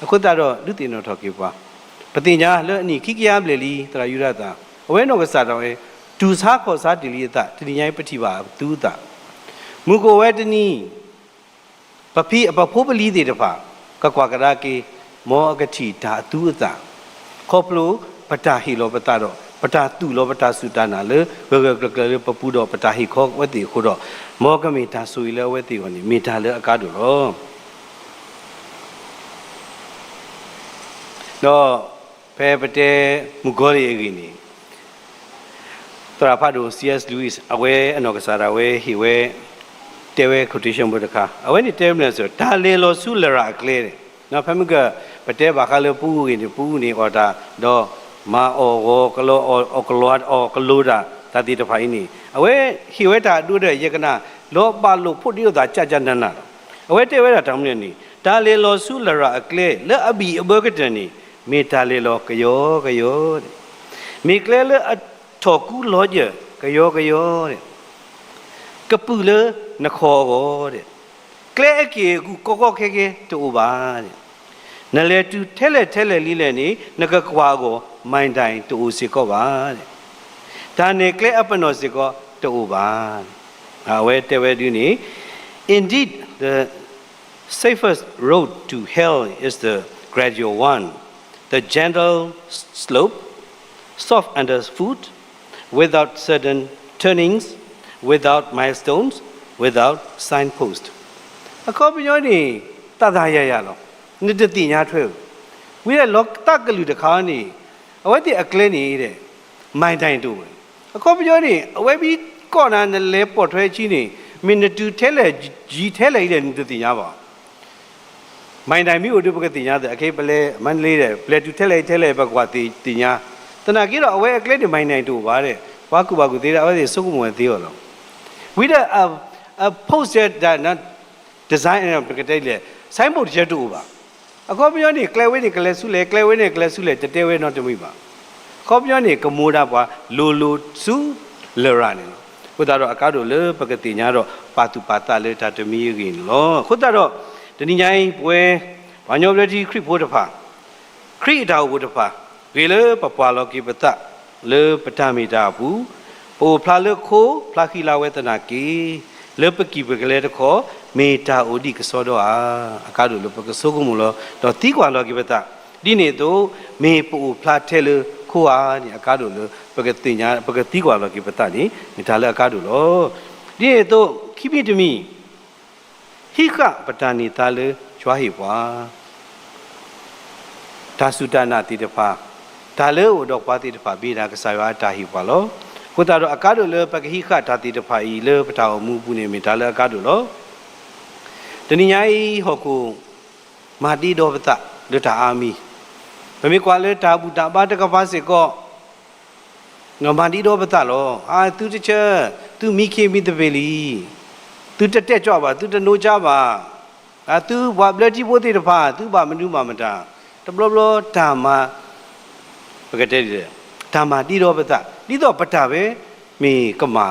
အဃိသတးဒီး ဒုးသ့ၣ်နီၣ်ထီၣ်က့ၤပှၤ, ပသ့ၣ်ညါလၢအနံၣ်ခံကယၤဘျဲၣ်လံ သရၣ်ယူဒၤသၣ်, အဝဲနီၢ်ကစၢ်ဒၣ်ဝဲ တူၢ်ဆါခီၣ်ဆါတ့ၢ်လံအသး, တနံၤညါအံၤပထံၣ်ဘၣ်အသူအသး, မုၢ်ကအိၣ်ဝဲတနံၤ ပဖံပဖိပလံၤသ့ၣ်တဖၣ် ကကွၢ်ကဒါက့ၤ မ်အကထံၣ်တၢ်အသူအသး, ခီဖျိပတၢ်ဟ့ၣ်လီၤပသးဒီး ပတၢ်သူၣ်လီၤပတၢ်စူၢ်တၢ်နာ်လၢဂၢၢ်ဂၢၢ်ကျၢၤကျၢၤလၢပပူၤဒီး ပတၢ်ဟ့ၣ်ခီအဝဲသ့ၣ်အဃိဒီး, မ်ကမ့ၢ်တၢ်ဆိၣ်ဂ့ၤလၢအဝဲသ့ၣ်အဂီၢ်န့ၣ် မ့ၢ်တၢ်လၢအကါဒိၣ်လီၤ. ဒီးဖဲပတဲမုၢ်ကီၤလံၢ်အဂ့ၢ်န့ၣ် သရၣ်ဖးဒိၣ် C S Lewis အဝဲအနီၢ်ကစၢ်ဒၣ်ဝဲဟ့ၣ်ဝဲ တဲဝဲ quotation ဖိတခါ, အဝဲန့ၣ်တဲမနုၤလဲၣ်, တၢ်လဲၤလီၤဆူလရာ်အကျဲန့ၣ်, ဖဲမုၢ်က ပတဲဘၣ်ဃးလၢပူအဂ့ၢ်န့ၣ် ပူန့ၣ်အီၣ်တၢ်, ဒီးမၤအီၣ်ဂီၤကလီအီၣ်, အီၣ်ကလီအီၣ်ကလိတၢ် တၢ်သ့ၣ်တဖၣ်အံၤန့ၣ် အဝဲဟ့ၣ်ဝဲတၢ်အဒိဒီး ယကနၣ် လီၤဘၣ်လိာ်ဖိးဒ့အိၣ်သးကၢ်ကၢ်နးနးလီၤ. အဝဲတဲဝဲဒၣ်တၢ်မနုၤန့ၣ် တၢ်လဲၤလီၤဆူလရာ်အကျဲ လၢအဘံၣ်အဘၢကတၢၢ်န့ၣ် မ့ၢ်တၢ်လဲၤလီၤကယီကယီ, မ့ၢ်ကျဲလၢအထီၣ်ကူလီၤယၢၢ်ကယီကယီ, ကပုာ်လၢနခီၣ်အဂီၢ်, ကျဲအက့ၢ်အဂီၤကီကီခဲခဲတအိၣ်ဘၣ်. နလဲၤတုၤထဲလဲၣ်ထဲလဲၣ်လံလဲၣ်န့ၣ် နကကွၢ်အဂီၢ် မံၤဒၣ်တအိၣ်စ့ၢ်ကီးဘၣ်. တၢ်နဲၣ်ကျဲအပနီၣ်စ့ၢ်ကီးတအိၣ်ဘၣ်. အဝဲတဲဝဲဒ်န့ၣ်, Indeed, the safest road to hell is the gradual one, the gentle slope, soft underfoot, without sudden turnings, without milestones, without signpost. အခီပညီန့ၣ် သးသးယၤယၤလီၤ. နတသ့ၣ်ညါထွဲဧၢ. ဝံၤဒီးလီၤသးကလုၢ်တခါန့ၣ် အဝဲသ့ၣ်အကျဲန့ၣ် မံၤဒၣ်တအိၣ်ဝဲ. အခီပညီန့ၣ် အဝဲမ့ၢ်ကိးနၤ နလဲၤပိာ်ထွဲဆံန့ၣ် မ့ၢ်နတုၤထဲလဲၣ် ယံၤထဲလဲၣ်အံၤဒီး နတသ့ၣ်ညါဘၣ်. မံၤဒၣ်မ့ၢ်အိၣ်ဒီး ပကသ့ၣ်ညါသ့, အခဲအံၤ ပလဲၤမၤတလ့ဒီး ပလဲၤတုၤထဲလဲၣ်ထဲလဲၣ် ပကကွၢ်သ့ၣ်ညါ. သနာ်က့ဒီး အဝဲအကျဲန့ၣ် မံၤဒၣ်တအိၣ်ဘၣ်ဒီး ပှၤကူၣ်ဘၣ်ကူၣ်သ့ဒီး အဝဲသ့ၣ်ဆိကမိၣ်ဝဲသ့အီၤလီၤ. ဝံၤဒီး အ post ဒီး design ပကတဲလဲၣ် signboard တဆၢတအိၣ်ဘၣ်. အခီပညီန့ၣ် ကျဲဝဲန့ၣ်ကလဲၤဆူလဲၣ်, ကျဲဝဲန့ၣ်ကလဲၤဆူလဲၣ် တတဲဝဲနီတမံၤဘၣ်. အခီပညီန့ၣ် ကမိၣ်ဒၣ်ပှၤလိၤလိၤဆူလရာ်န့ၣ်လီၤ. အဃိသတးဒီး အကါဒိၣ်လၢပကသ့ၣ်ညါဒီး ပာ်သူၣ်ပာ်သးလၢတၢ်တမံၤအဂ့ၢ်န့ၣ်လီၤ. အဃိသတးဒီး တနံၤညါအံၤ ပဝဲ ပှၤကညီဘျၢထံခရံာ်ဖိတဖၣ် ခရံာ်အတၢ်အိၣ်ဖှိၣ်တဖၣ် ဂ့ၤလၢပပှၢ်လီၤက့ၤပသး လၢပတၢ်မ့ၢ်တၢ်အပူၤ, ပအိၣ်ဖျါလၢခိ ဖျါဃံလၤဝဲသနာ်က့, လၢပကံၢ်ပကလဲတခီ မ့ၢ်တၢ်အိၣ်ဒံးကစီဒီဧါ. အကါဒိၣ်လၢပကဆိကမိၣ်လီၤ ဒီးသံကွၢ်လီၤက့ၤပသး, ဒ်န့ၣ်အသိး မ့ၢ်ပအိၣ်ဖျါထဲလၢခိဧါန့ၣ် အကါဒိၣ်လၢပကသ့ၣ်ညါ ပကသံကွၢ်လီၤက့ၤပသးန့ၣ် မ့ၢ်တၢ်လၢအကါဒိၣ်လီၤ. ဒ်န့ၣ်အသိး ခံမံၤတမံၤ ဟံးဃာ်ပတၢ်န့ၢ်သါလၢယွၤဟ့ၣ်ပှၤ တၢ်စူၢ်တၢ်နာ်သ့ၣ်တဖၣ်, တၢ်လၢအအိၣ်ဒီးပှၤသ့ၣ်တဖၣ် မ့ၢ်ဒၣ်ကစၢ်ယွၤအတၢ်ဟ့ၣ်ပှၤလီၤ. အဃိသတးဒီး အကါဒိၣ်လၢပကဟံးဃာ်တၢ်သ့ၣ်တဖၣ်အံၤ လၢပတၢ်အိၣ်မူအပူၤန့ၣ် မ့ၢ်တၢ်လၢအကါဒိၣ်လီၤ. တနံၤညါအံၤ ဟီၣ်ခိၣ်မၤဒ့ဒီပသးလၢတၢ်အါမံၤ, ပမ့ၢ်ကွၢ်လၢတၢ်ဘူၣ်တၢ်ဘါတကပၤစ့ၢ်ကီး မၤဒ့ဒီပသးလီၤ. အသုတဆၢ, သုမံခ့မံသပ့ၤလံ, သုတတဲာ်ကၠီဘၣ်, သုတနိကါဘၣ်, အသုပှၤဘျၢထံဖိသ့ၣ်တဖၣ် သုဘၣ်မနုၤဘၣ်မတၤ, တဘျီဘျီတၢ်မၤ ပကတဲဒ်လဲၣ်, တၢ်မၤဒ့ဒီပသး ဒ်သိးပတၢ်ဝဲ မ့ၢ်ကမၣ်ဧါ,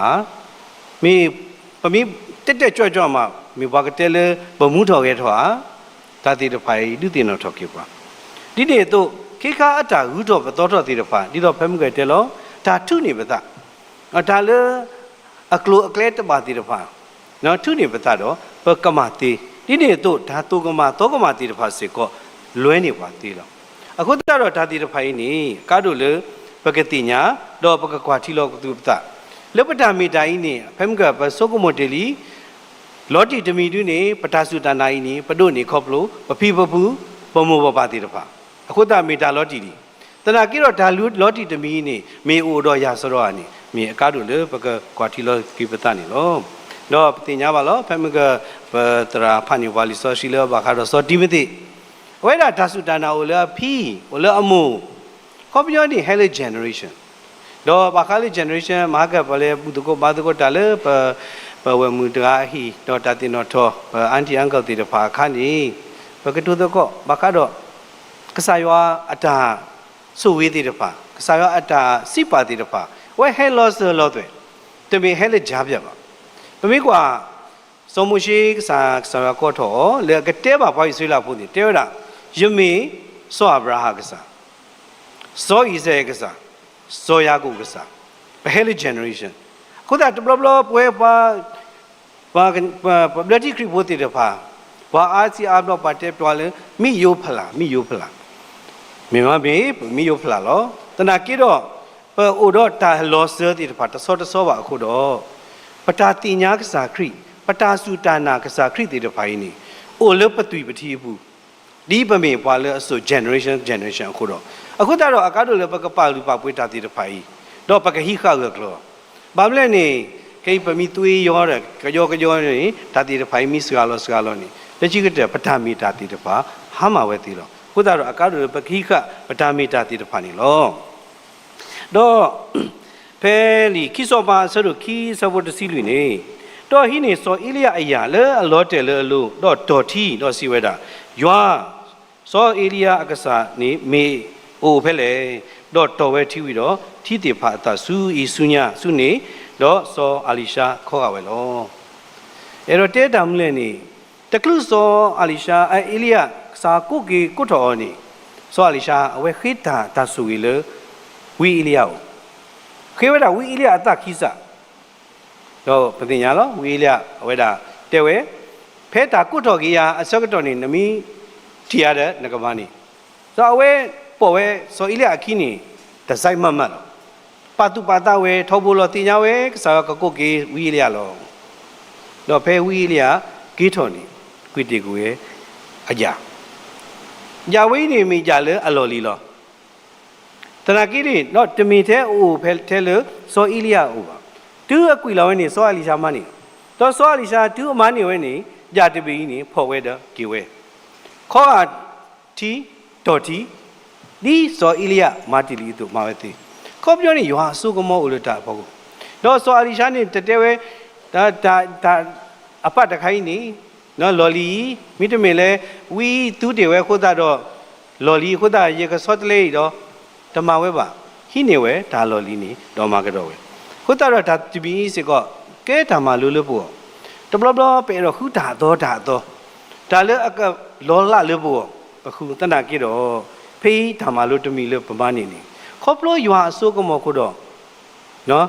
မ့ၢ်ပမ့ၢ်တဲာ်တဲာ်ကၠီကၠီမး မ့ၢ်ပှၤကတဲလၢပမူထီၣ်ဂဲၤထီၣ်ဧါ, တၢ်သ့ၣ်တဖၣ်အံၤ ဒုးသ့ၣ်နီၣ်ထီၣ်က့ၤပှၤ, ဒ်န့ၣ်အသိး ခ့ခါအတၢ်ဂုၤထီၣ်ပသီထီၣ်သ့ၣ်တဖၣ် ဒ်သိးဖဲမုၢ်ကတဲလီၤ တၢ်ထုးန့ၢ်ပသး, တၢ်လၢ အကျိၤအကျဲတဘၣ်သ့ၣ်တဖၣ် ထုးန့ၢ်ပသးဒီး ပကမၣ်သ့, ဒ်န့ၣ်အသိး တၢ်သိၣ်ကမၣ်သီကမၣ်သ့ၣ်တဖၣ်စ့ၢ်ကီး လွဲန့ၢ်ပှၤသ့လီၤ. အဃိသတးဒီးတၢ်သ့ၣ်တဖၣ်အံၤန့ၣ် အကါဒိၣ်လၢ ပကသ့ၣ်ညါ ဒီးပကကွၢ်ထံလီၤကသူၣ်ပသး လၢပတၢ်မ့ၢ်တၢ်အံၤန့ၣ် ဖဲမုၢ်ကပဆိကမိၣ်တ့ၢ်လံ လီၤတံၢ်တမံၤဒုန့ၣ် ပတၢ်စူၢ်တၢ်နာ်အံၤန့ၣ် ပဒိးန့ၢ်ခီဖျိ ပဖံပဖု ပမိၢ်ပပၢ်သ့ၣ်တဖၣ် အဃိသတးမ့ၢ်တၢ်လီၤတံၢ်လံ. သနာ်က့ဒီးတၢ်လီၤတံၢ်တမံၤအံၤန့ၣ် မ့ၢ်အိၣ်ဒီးယၤစရီဧါန့ၣ် မ့ၢ်အကါဒိၣ်လၢပကကွၢ်ထံလီၤက့ၤပသးန့ၣ်လီၤ. ဒီးပသ့ၣ်ညါဘၣ်လီၤ ဖဲမ့ၢ်က ပသရၣ်ဖးန့ၢ်ပှၤလံာ်စီဆှံလၢဘၣ်ဃးဒီးစီၤတံၤမသ့း အဝဲဒၣ်တၢ်စူၢ်တၢ်နာ်အိၣ်လၢအဖံ အိၣ်လၢအမိၢ် ခီပညီန့ၣ် ဟဲလၢ generation ဒီးဘၣ်ဃးလၢ generation မဟါကပလဲၤဘူၣ်သကိးဘါသကိးတၢ်လၢပ ပဝဲၢ်မုၣ်တဂၤအဟံၣ် ဒီးတၢ်သ့ၣ်နီၣ်ထီၣ် ပ aunty uncle သ့ၣ်တဖၣ်အခါန့ၣ် ပကတိၤသကိး ဘၣ်ဃးဒီး ကစၢ်ယွၤအတၢ်ဆိၣ်ဂ့ၤသ့ၣ်တဖၣ် ကစၢ်ယွၤအတၢ်စံးပာ်သ့ၣ်တဖၣ် အဝဲဟဲလီၤစၢၤလီၤသွဲၣ် တမ့ၢ်ဟဲလၢ ကြားဖြတ် ဘၣ်. ပမ့ၢ်ကွၢ် စီၤမိၤၡ့ကစၢ် ကစၢ်ယွၤကိးထီၣ်အီၤ လၢအကတဲဘၣ်ပှၤအံၣ်စရ့လးဖိန့ၣ် တဲဝဲဒၣ် ယမ့ၢ်စီၤအၤဘြၤဟၣ်ကစၢ်, စီၤအံၣ်စရ့လးကစၢ်, စီၤယၤကိာ်ကစၢ်, ပဟဲလၢ generation အဃိသတးတဘျီဘျီပဝဲပှၤ ပှၤ ပှၤ ပှၤဘျၢထံခရံာ်ဖိသ့ၣ်တဖၣ် ပှၤအါစံးအါဘျီပှၤတဲပှၤလၢ မ့ၢ်ယိၤဖျၢၣ် မ့ၢ်ယိၤဖျၢၣ်, မ့ၢ်မ့ၢ် ပမ့ၢ်ယိၤဖျၢၣ်လီၤ. သနာ်က့ဒီး ပအိၣ်ဒီးတၢ်လီၤစၢၤသ့ၣ်တဖၣ်တဆီတဆီဘၣ်အဃိဒီး ပတၢ်သ့ၣ်ညါကစၢ်ခရံာ် ပတၢ်စူၢ်တၢ်နာ်ကစၢ်ခရံာ်သ့ၣ်တဖၣ်အံၤန့ၣ် အိၣ်လၢပသွံၣ်ပထံအပူၤ ဒ်ပမ့ၢ်ပှၤလၢအစိၤ generation generation အဃိဒီး အဃိသတးဒီးအကါဒိၣ်လၢပကပာ်လုၢ်ပာ်ပှ့ၤတၢ်သ့ၣ်တဖၣ်အံၤ ဒီးပကဟံးဃာ်ဂၢၢ်ကျၢၤ ဘၣ်မနုၤလဲၣ်န့ၣ် ခဲအံၤပမ့ၢ်သွံၣ်ယီၤဒီး ကယီကယီန့ၣ် တၢ်သ့ၣ်တဖၣ်အံၤမ့ၢ်စှၤလီၤစှၤလီၤန့ၣ် လၢခံကတၢၢ် ပတၢ်မ့ၢ်တၢ်သ့ၣ်တဖၣ် ဟါမၢ်ဝဲသ့လီၤ. အဃိသတးဒီးအကါဒိၣ်လၢပကဟံးဃာ်ပတၢ်မ့ၢ်တၢ်သ့ၣ်တဖၣ်န့ၣ်လီၤ. ဒီး ဖဲလံာ်ခံစီၤပၤအဆၢဒိၣ်ခံအဆၢဖိတဆံလွံၢ်န့ၣ်, ဒီးဟံးန့ၢ်စီၤအ့လံယၤအယာ်လၢအလီၤတဲာ်လၢအလိၤ, ဒီးတီၢ်ထံ, ဒီးစံးဝဲဒၣ်, ယွၤ, စီၤအ့လံယၤအကစၢ်န့ၣ်မ့ၢ်အိၣ်ဖဲလဲၣ်. ဒီးတီၢ်ဝဲထံဝံၤဒီး ထံသ့ၣ်ဖးအသးဆူအံၤဆူညါဆူန့ၣ်, ဒီးစီၤအၤလံၤၡါခီဂာ်ဝဲလီၤ. အဲၣ်ဒိးတဲတၢ်မနုၤလဲၣ်န့ၣ်, တချုးစီၤအၤလံၤၡါ အအ့လံယၤ ကစၢ်ကိးက့ၤကိးထီၣ်အီၤန့ၣ်, စီၤအၤလံၤၡါ အဝဲဃ့တၢ်တၢ်ဆိၣ်ဂ့ၤလၢ ဝံအ့လံယၤအအိၣ်, ဃ့ဝဲဒၣ်ဝံအ့လံယၤအသးခံစး, ဒီးပသ့ၣ်ညါလီၤ ဝံအ့လံယၤ အဝဲဒၣ်တဲဝဲ, ဖဲတၢ်ကိးထီၣ်က့ၤယၤအဆၢကတီၢ်န့ၣ် နမ့ၢ်ထံၣ်အါဒီးနကမၤန့ၣ်, ဒီးအဝဲပိာ်ဝဲစီၤအ့လံယၤအခံန့ၣ် တစဲးမးမးလီၤ. ပာ်သူၣ်ပာ်သးဝဲ ထီဘိလီၤသ့ၣ်ညါဝဲ ကစၢ်ယွၤကကိးက့ၤဝံအ့လံယၤလီၤ. ဒီးဖဲဝံအ့လံယၤက့ၤထီၣ်န့ၣ် ကွံာ်တ့ၢ်ကွံာ်ဝဲအယၣ်, ယၣ်ဝဲအံၤန့ၣ်မ့ၢ်ယၣ်လၢအလီၢ်လံၤလီၤ. သနာ်က့န့ၣ် တမ့ၢ်ထဲအအိၣ်ဖဲထဲလၢ စီၤအ့လံယၤအအိၣ်ဘၣ်. တုၤအကွံာ်လီၤဝဲန့ၣ် စီၤအၤလံၤၡါမၤန့ၢ်လီၤ. ဒီးစီၤအၤလံၤၡါ တုၤအမၤန့ၢ်ဝဲန့ၣ် ယၣ်တဘ့ၣ်အံၤန့ၣ် ဖီၣ်ဝဲဒီးက့ၤဝဲ, ခီဂာ်ထံ တီၢ်ထံ, ဒ်စီၤအ့လံယၤမၤတ့ၢ်လံအသိးမၤဝဲသ့. ခီပညီန့ၣ် ယွၤအစိကမီၤအိၣ်လၢတၢ်အဖီခိၣ်, ဒီးစီၤအၤလံၤၡါန့ၣ် တတဲဝဲ တၢ် တၢ် အပၢ်တခါအံၤန့ၣ် လီၢ်လံၤအံၤ မ့တမ့ၢ်လၢ ဝံသူတ့ၢ်ဝဲအဃိသတးဒီး လီၢ်လံၤအဃိသတး ယကဆီတလဲအံၤဒီး တမၤဝဲဘၣ်. ဟံးန့ၢ်ဝဲတၢ်လီၢ်လံၤန့ၣ်ဒီးမၤကဒီးဝဲ. အဃိသတးဒီးတၢ်တမံၤအံၤစ့ၢ်ကီး ကဲတၢ်မၤလိလၢပဂီၢ်, တဘျီဘျီပအဲၣ်ဒိးဃုတၢ်အသီတၢ်အသီ, တၢ်လၢအကလီၤလးလၢပဂီၢ် ပဃုသနာ်က့ဒီး ဖဲအံၤတၢ်မၤလိတမံၤလၢပမၤန့ၢ်န့ၣ် ခီဖျိယွၤအစိကမီၤအဃိဒီး တၢ်လၢ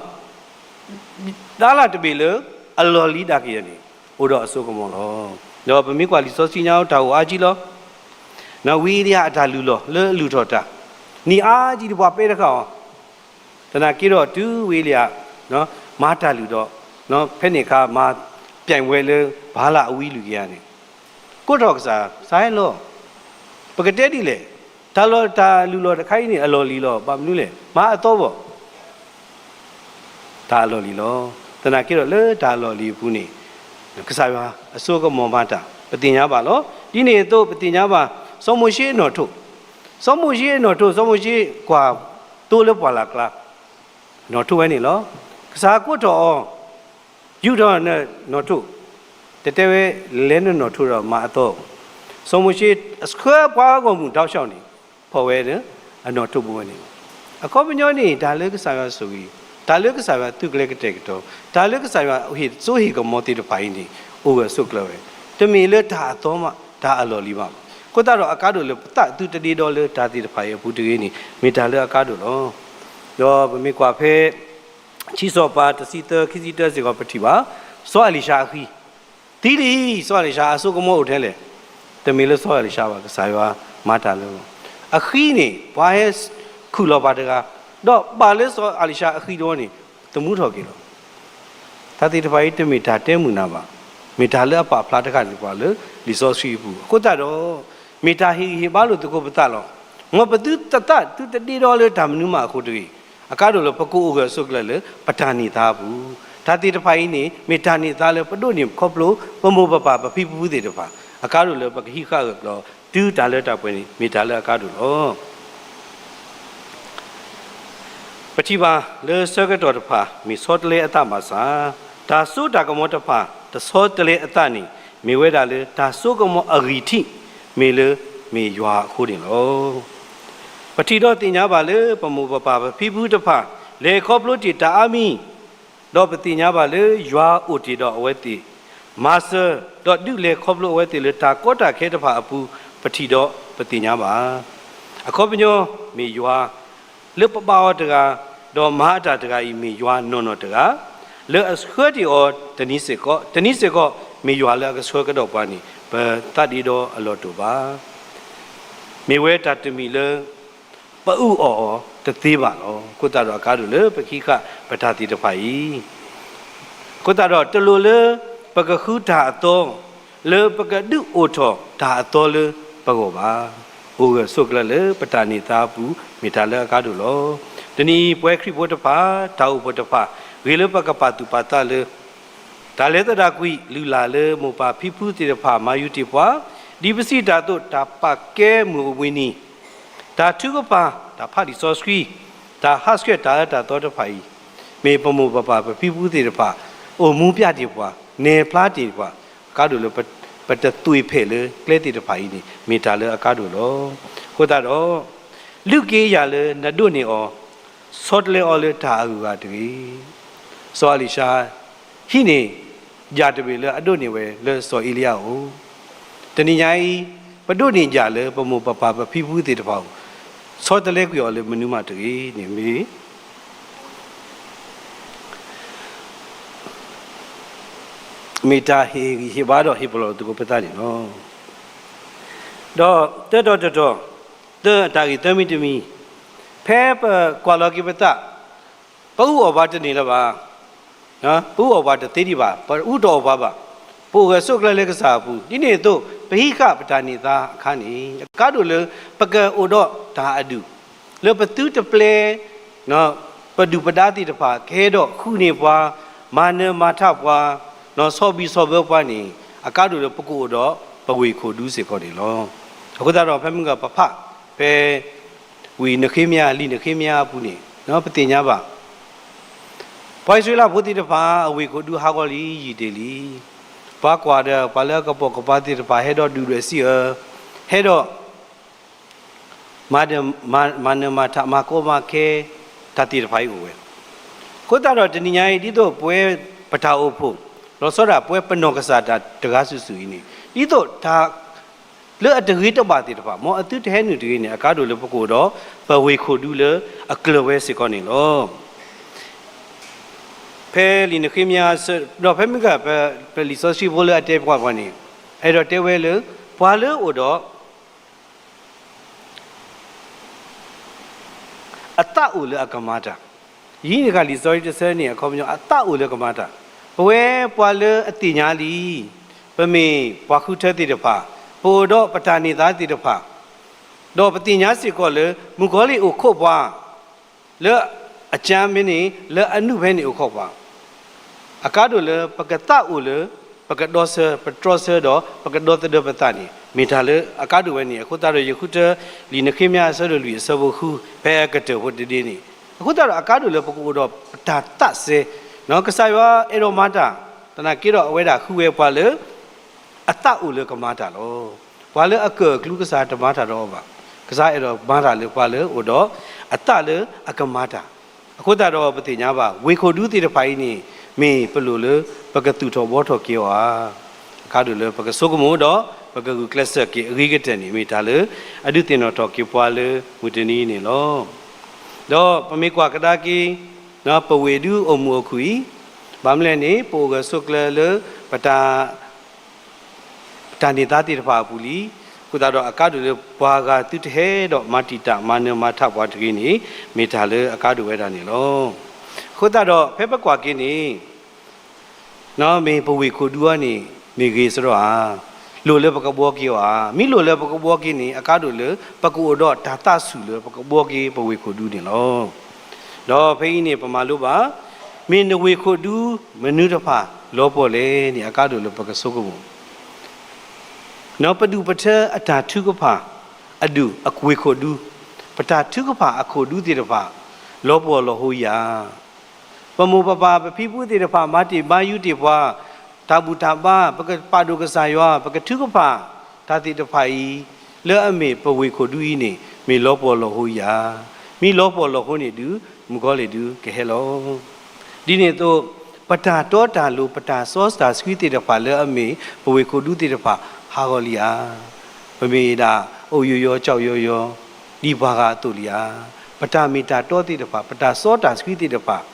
တဘ့ၣ်လၢအလီၢ်လံၤဒၣ်ကယဲၢ်န့ၣ် အိၣ်ဒီးအစိကမီၤလီၤ. ဒီးပမ့ၢ်ကွၢ်လံာ်စီဆှံညါတၢ်အိၣ်အါကံလီၤ. ဝံအ့လံယၤအတၢ်လုၢ်လီၢ်လၢအလုၢ်ထီၣ်တၢ် နံၣ်အါကံဒံးပှၤပဲတဃာ်အီၤ, သနာ်က့ဒီးတုၤဝံအ့လံယၤ မၤတၢ်လုၢ်ဒီး ဖဲန့ၣ်အခါမၤ ပြိုင်ဝဲလၢ ဘၤလၣ်အဝံလွံၢ်ကယၤန့ၣ် ကိးထီၣ်ကစၢ် ကစၢ်ဟဲလီၤ. ပကတဲဒ်လဲၣ်, တၢ်လီၢ်တၢ်လုၢ်လီၢ်တခါအံၤန့ၣ် အလီၢ်လံၤလီၤ. ဘၣ်မနုၤလဲၣ်, မၤအသီဘၣ် တၢ်အလီၢ်လံၤလီၤ. သနာ်က့ဒီးလၢတၢ်အလီၢ်လံၤအပူၤန့ၣ် ကစၢ်ယွၤအစိကမီၤမၤတၢ် ပသ့ၣ်ညါဘၣ်လီၤ. ဒ်န့ၣ်အသိးပသ့ၣ်ညါဘၣ် စီၤမိၤၡ့အနီၣ်ထိၣ်, စီၤမိၤၡ့အနီၣ်ထိၣ် စီၤမိၤၡ့ကွၢ်သိလၢပှၢ်လၢ်ကျါ နီၣ်ထိၣ်ဝဲန့ၣ်လီၤ. ကစၢ်ကိးထီၣ်အီၤ ယူာ်ထီၣ်နနီၣ်ထိၣ်, တတဲဝဲ လဲၤနနီၣ်ထိၣ်ဒီးမၤအသီ, စီၤမိၤၡ့ အဆှၢပှၤဂီၢ်မုၢ်တၢ်အိၣ်ဆူၣ်န့ၣ် ဖီၣ်ဝဲဒီး အနီၣ်ထိၣ်ဘိဝဲန့ၣ်လီၤ. အခီပညီန့ၣ် တၢ်လၢကစၢ်ယွၤဆိၣ်ဂ့ၤ, တၢ်လၢကစၢ်ယွၤသူၣ်ကျဲၤကတဲာ်ကတီၤ, တၢ်လၢကစၢ်ယွၤဟ့ၣ်စိဟ့ၣ်ကမီၤသ့ၣ်တဖၣ်အံၤန့ၣ် အိၣ်ဂၢၢ်ဆိးကျၢၤဝဲ, တမ့ၢ်လၢတၢ်အသီမး တၢ်အလီၢ်လံၤမးဘၣ်. အဃိသတးဒီးအကါဒိၣ်လၢပသးသုတဒ့ဒီလၢတၢ်သ့ၣ်တဖၣ်အံၤအပူၤတဂ့ၤန့ၣ် မ့ၢ်တၢ်လၢအကါဒိၣ်လီၤ. ဒီးပမ့ၢ်ကွၢ်ဖဲ ခံစီၤပၤတဆံသၢ ခံဆံတၢစ့ၢ်ကီးပထံၣ်ဘၣ်, စီၤအလံၤၡါအဃံ, သံလံ, စီၤအလံၤၡါအစိကမီၤအိၣ်ထဲလဲၣ်, တမ့ၢ်လၢစီၤအလံၤၡါဘၣ်, ကစၢ်ယွၤမၤတၢ်လၢ အဃံန့ၣ် ပှၤဟဲခုၣ်လီၤပှၤတဂၤ, ဒီးဘၣ်လၢစီၤအလံၤၡါအဃံတဝီန့ၣ် သမူထီၣ်က့ၤလီၤ. တၢ်သ့ၣ်တဖၣ်အံၤတမ့ၢ်တၢ်တဲမုာ်နၤဘၣ်. မ့ၢ်တၢ်လၢအပာ်ဖျါတခါန့ၣ်ပှၤလၢလံာ်စီဆှံအပူၤ, အဃိသတးဒီး မ့ၢ်တၢ်ဟ့ၣ်ဂံၢ်ဟ့ၣ်ဘါလိာ်သကိးပသးလီၤ. မ်ပသုတသးသုတဒ့ဒီလၢတၢ်မနုၤမးအဃိတဂ့ၤ, အကါဒိၣ်လၢပကအိၣ်ဂၢၢ်ဆိးကျၢၤလၢပတၢ်န့ၢ်သါအပူၤ, တၢ်သ့ၣ်တဖၣ်အံၤန့ၣ် မ့ၢ်တၢ်န့ၢ်သါလၢပဒိးန့ၢ်ခီဖျိပမိၢ်ပပၢ်ပဖံပဖုသ့ၣ်တဖၣ်, အကါဒိၣ်လၢပကဟံးဃာ်အၢၣ်ကျီၤ တုၤတၢ်လၢတၢ်ပှဲၤန့ၣ် မ့ၢ်တၢ်လၢအကါဒိၣ်လီၤ. ပထံၣ်ဘၣ်လၢဆၢကတီၢ်တဖၣ် မ့ၢ်ဆီတလဲအသးဘၣ်ဆၣ်, တၢ်စိတၢ်ကမီၤတဖၣ် တဆီတလဲအသးန့ၣ် မ့ၢ်ဝဲဒၣ်လၢတၢ်စိကမီၤအဂံၢ်ထံး မ့ၢ်လၢမ့ၢ်ယွၤအဃိန့ၣ်လီၤ. ပထံၣ်ဒီးသ့ၣ်ညါဘၣ်လၢ ပမိၢ်ပပၢ်ပဖံဖုတဖၣ် လဲၤခီဖျိတ့ၢ်တၢ်အါမံၤ ဒီးပသ့ၣ်ညါဘၣ်လၢယွၤအိၣ်တ့ၢ်ဒီးအဝဲသ့ၣ်, မၤစၢၤ ဒီးဒုးလဲၤခီဖျိအဝဲသ့ၣ်လၢတၢ်ကီတၢ်ခဲတဖၣ်အပူၤ ပထံၣ်ဒီးပသ့ၣ်ညါဘၣ်. အခီပညီမ့ၢ်ယွၤ လၢပဘါအီၤတဂၤ, ဒီးမၤအတၢ်တဂၤအံၤမ့ၢ်ယွၤနီၢ်နီၢ်တဂၤ, လၢအဆှၢတ့ၢ်အီၤတနံၤစ့ၢ်ကီး, တနံၤစ့ၢ်ကီး မ့ၢ်ယွၤလၢအကဆှၢကဒီးပှၤန့ၣ် ပသးဒ့ဒီအလီၢ်တအိၣ်ဘၣ်. မ့ၢ်ဝဲတၢ်တမံၤလၢ ပအုၣ်အီၣ်အီၤတသ့ဘၣ်လီၤ. အဃိသတးဒီးအကါဒိၣ်လၢပကဟံးဃာ်ပတၢ်သ့ၣ်တဖၣ်အံၤ, အဃိသတးဒီးတလိၣ်လၢပကဃုတၢ်အသီ, လၢပကဒုးအိၣ်ထီၣ်တၢ်အသီလၢပဂီၢ်ဘၣ်. အိၣ်ဂၢၢ်ဆိးကျၢၤလၢပတၢ်န့ၢ်သါအပူၤ မ့ၢ်တၢ်လၢအကါဒိၣ်လီၤ. တနံၤအံၤပဝဲခရံာ်ဖိတဖၣ်, တၢ်အိၣ်ဖှိၣ်တဖၣ်, ဂ့ၤလၢပကပာ်သူၣ်ပာ်သးလၢ တၢ်လဲၤသဒၣ်ကွံာ်လုၢ်လၢ်လၢမိၢ်ပၢ်ဖံဖုသ့ၣ်တဖၣ်မၤယူၤတ့ၢ်ပှၤ, ဒ်ပစံးတၢ်အသိး တၢ်ပာ်ကဲမုၢ်အိၣ်ဘှံးနံၤ, တၢ်ထုကဖၣ်, တၢ်ဖးလံာ်စီဆှံ, တၢ်ဟးဆှဲးတၢ်အၢတၢ်သီတဖၣ်အံၤ, မ့ၢ်ပမိၢ်ပပၢ်ပဖံဖုသ့ၣ်တဖၣ် အိၣ်မူပျဲတ့ၢ်ပှၤ, နဲၣ်ဖျါတ့ၢ်ပှၤ, အကါဒိၣ်လၢပတသွံၣ်ဖျဲးလၢကျဲသ့ၣ်တဖၣ်အံၤန့ၣ် မ့ၢ်တၢ်လၢအကါဒိၣ်လီၤ. အဃိသတးဒီး လုၢ်က့ယၤလၢနဒိးန့ၢ်အီၤ, ဆီတလဲအီၤလၢတၢ်အဂုၤအဂၤတဂ့ၤ. စီၤအ့လံၡါ ဟံးန့ၢ်ယၣ်တဘ့ၣ်လၢအဒိးန့ၢ်ဝဲလၢစီၤအ့လံယၤအအိၣ်, တနံၤညါအံၤ ပဒိးန့ၢ်ယၣ်လၢပမိၢ်ပပၢ်ပဖံဖုသ့ၣ်တဖၣ်အအိၣ်, ဆီတလဲကွံာ်အီၤလၢမနုၤမးတဂ့ၤန့ၣ်မ့ၢ် မ့ၢ်တၢ်ဟ့ၣ်ဂံၢ်ဟ့ၣ်ဘါဒီးဟ့ၣ်ပလီၢ်သကိးပသးန့ၣ်လီၤ. ဒီးတၢ်တီတတီၤ, သၢ တၢ်ဂ့ၢ်သၢမံၤတမံၤ, ဖဲပကွၢ်လီၤက့ၤပသး, ပအုၣ်အီၣ်ပှၤတန့ၢ်လၢၤဘၣ်, ပအုၣ်အီၣ်ပှၤတသ့ဒံးဘၣ်, ပအုၣ်တအီၣ်ပှၤဘၣ်, ပအိၣ်ဂၢၢ်ဆိးကျၢၤလၢကစၢ်အပူၤ, ဒ်န့ၣ်အသိး ပဟံးဃာ်ပတၢ်န့ၢ်သါအခါန့ၣ် အကါဒိၣ်လၢပကအိၣ်ဒီးတၢ်အဒူၣ် လၢပသုတပျဲ ပဒုၣ်ပဒါသ့ၣ်တဖၣ် ကဟဲဒီးဃုန့ၢ်ပှၤ, မၤနၢၤမၤထးပှၤ, ဒီးဆီၣ်ဘံၣ်ဆီၣ်ဘၢပှၤန့ၣ် အကါဒိၣ်လၢပကအိၣ်ဒီးပဝ့ၢ်ခိၣ်ဒူစ့ၢ်ကီးန့ၣ်လီၤ. အဃိသတးဒီးဖဲမုၢ်ဂီၤပဖး ဖဲ ဝံနဃ့မယၤ လံာ်နဃ့မယၤအပူၤန့ၣ် ပသ့ၣ်ညါဘၣ် ပှၤအံၣ်စရ့လးဖိသ့ၣ်တဖၣ် အဝ့ၢ်ခိၣ်ဒူဟးဂီၤလံ ယံာ်တ့ၢ်လံ. ပှၤကွၢ်ဒီး ပှၤလၢအကပိာ်ကပၤသ့ၣ်တဖၣ် ဟဲဒီးဒုၣ်ဒွဲၣ်စံးအၢ, ဟဲဒီး မၤ မၤနၢၤမၤထး မၤကီမၤခဲ တၢ်သ့ၣ်တဖၣ်အံၤအိၣ်ဝဲ. အဃိသတးဒီးတနံၤညါအံၤ ဒ်သိးပဝဲပတၢ်အိၣ်ဖှိၣ် လီၤဆီဒၣ်ပဝဲပနီၢ်ကစၢ်တၢ်တဂၤစုာ်စုာ်အံၤန့ၣ် ဒ်သိးတၢ် လၢအတဂ့ၤတဘၣ်သ့ၣ်တဖၣ် မ်အသုတဟဲနုာ်တဂ့ၤန့ၣ် အကါဒိၣ်လၢပကအိၣ်ဒီး ပဝ့ၢ်ခိၣ်ဒူလၢအကျၢၤဝဲစ့ၢ်ကီးန့ၣ်လီၤ. ဖဲလံာ်နဃ့မယၤ ဒီးဖဲမုၢ်ဂၤ ပလံာ်စီဆှံဖိလၢအတဲပှၤပှၤန့ၣ် အဲၣ်ဒိးတဲဝဲလၢ ပှၤလၢအအိၣ်ဒီး အသးအိၣ်လၢအကမၤတၢ်, ယံၤန့ၣ်ကလံာ်စီဆှံတဆၢန့ၣ် အခီပညီ အသးအိၣ်လၢကမၤတၢ်, ပဝဲပှၤလၢအသ့ၣ်ညါလံ, ပမ့ၢ်ပှၤဃုထၢသ့ၣ်တဖၣ်, ပအိၣ်ဒီးပတၢ်န့ၢ်သါသ့ၣ်တဖၣ်, ဒီးပသ့ၣ်ညါစ့ၢ်ကီးလၢ မုၣ်ကီၤလံၢ်အိၣ်ခိးပှၤ လၢအကၠါဖဲန့ၣ် လၢအနူၢ်ဖဲန့ၣ်အိၣ်ခိးပှၤ, အကါဒိၣ်လၢပကသးအိၣ်လၢ ပကဒီဆၢ ပတြီဆၢဒီး ပကဒီသဒၢပသးန့ၣ် မ့ၢ်တၢ်လၢအကါဒိၣ်ဝဲန့ၣ် အဃိသတးဒီး ယဃုထၢလံာ်နဃ့မယၤအဆၢဒိၣ်လွံၢ်အဆၢဖိဃု ဖဲအကတၢၢ်ဖိတဒ့န့ၣ် အဃိသတးဒီးအကါဒိၣ်လၢပကအိၣ်ဒီးပတၢ်သးစဲ, ကစၢ်ယွၤအဲၣ်ဒိးမၤတၢ်, သနာ်က့ဒီးအဝဲဒၣ်ဃုဝဲပှၤလၢ အသးအိၣ်လၢကမၤတၢ်လီၤ. ပှၤလၢအကၢၣ်အကျူကစၢ်တမၤတၢ်ဒီးအီၤဘၣ်. ကစၢ်အဲၣ်ဒိးမၤတၢ်လၢပှၤလၢအိၣ်ဒီးအသးလၢအကမၤတၢ်. အဃိသတးဒီးပသ့ၣ်ညါဘၣ် ဝ့ၢ်ခိၣ်ဒူသ့ၣ်တဖၣ်အံၤန့ၣ် မ့ၢ်ပလိၣ်လၢပကသူၣ်ထီၣ်ဘှီထီၣ်က့ၤအီၤဧါ. အကါဒိၣ်လၢပကဆိကမိၣ်ဒီး ပကဂုာ်ကျဲးစၢးက့ၤအဂ့ၤကတၢၢ်န့ၣ် မ့ၢ်တၢ်လၢအဒုးသ့ၣ်နီၣ်ထီၣ်က့ၤပှၤလၢမုၢ်တနံၤအံၤန့ၣ်လီၤ. ဒီးပမ့ၢ်ကွၢ်ကဒါက့ၤ ပဝ့ၢ်ဒုးအိၣ်မုာ်အိၣ်ခုၣ်အံၤ, ဘၣ်မနုၤလဲၣ်န့ၣ် ပအိၣ်ဂၢၢ်ဆိးကျၢၤလၢပတၢ် တၢ်န့ၢ်သါသ့ၣ်တဖၣ်အပူၤလံ. အဃိသတးဒီးအကါဒိၣ်လၢပှၤဂၤသုတဟဲဒီးမၤတံာ်တာ်မၤနၢၤမၤထးပှၤတဂ့ၤန့ၣ် မ့ၢ်တၢ်လၢအကါဒိၣ်ဝဲဒၣ်န့ၣ်လီၤ. အဃိသတးဒီးဖဲပကွၢ်က့ၤန့ၣ် မ့ၢ်ပဝ့ၢ်ခိၣ်ဒူအံၤန့ၣ် မ့ၢ်ဂ့ၤစရီဧါ, လိၣ်လၢပကဘှီက့ၤအီၤဧါ. မ့ၢ်လိၣ်လၢပကဘှီက့ၤန့ၣ် အကါဒိၣ်လၢ ပကအိၣ်ဒီးတၢ်သးဆူၣ်လၢပကဘှီက့ၤပဝ့ၢ်ခိၣ်ဒူန့ၣ်လီၤ. ဒီးဖဲအံၤန့ၣ် ပမၤလိဘၣ်, မ့ၢ်နဝ့ၢ်ခိၣ်ဒူမနုၤတဖၣ်လီၤပှီၢ်လဲၣ်န့ၣ် အကါဒိၣ်လၢပကဆိကမိၣ် နီၢ်ပဒူၣ်ပထၢအတၢ်ထုကဖၣ်အဒူၣ်အဝ့ၢ်ခိၣ်ဒူ, ပတၢ်ထုကဖၣ်အခိၣ်ဒူသ့ၣ်တဖၣ် လီၤပှီၢ်လီၤဟိယၤ. ပမိၢ်ပပၢ်ပဖံပဖုသ့ၣ်တဖၣ် မၤတ့ၢ်မၤယူၤတ့ၢ်ပှၤ, တၢ်ဘူၣ်တၢ်ဘါ, ပကပာ်ဒိၣ်ကစၢ်ယွၤ, ပကထုကဖၣ်တၢ်သ့ၣ်တဖၣ်အံၤ, လၢအမ့ၢ်ပဝ့ၢ်ခိၣ်ဒူအံၤန့ၣ် မ့ၢ်လီၤပှီၢ်လီၤဟိယၤ. မ့ၢ်လီၤပှီၢ်လီၤဟိန့ၣ်ဒုး မုၣ်ကီၤလံၢ်ဒုးကဟဲလီၤ. ဒ်န့ၣ်အသိး, ပတၢ်တီတၢ်လိၤ ပတၢ်စီတၢ်ဆှံသ့ၣ်တဖၣ်လၢအမ့ၢ်ပဝ့ၢ်ခိၣ်ဒူသ့ၣ်တဖၣ် ဟးဂီၤလံဧါ. ပမ့ၢ်ဒၣ်အိၣ်ယိယီ ကၠီယိယီ ဒ်ပှၤဂၤအသိးလံဧါ. ပတၢ်မ့ၢ်တၢ်တီသ့ၣ်တဖၣ် ပတၢ်စီတၢ်ဆှံသ့ၣ်တဖၣ်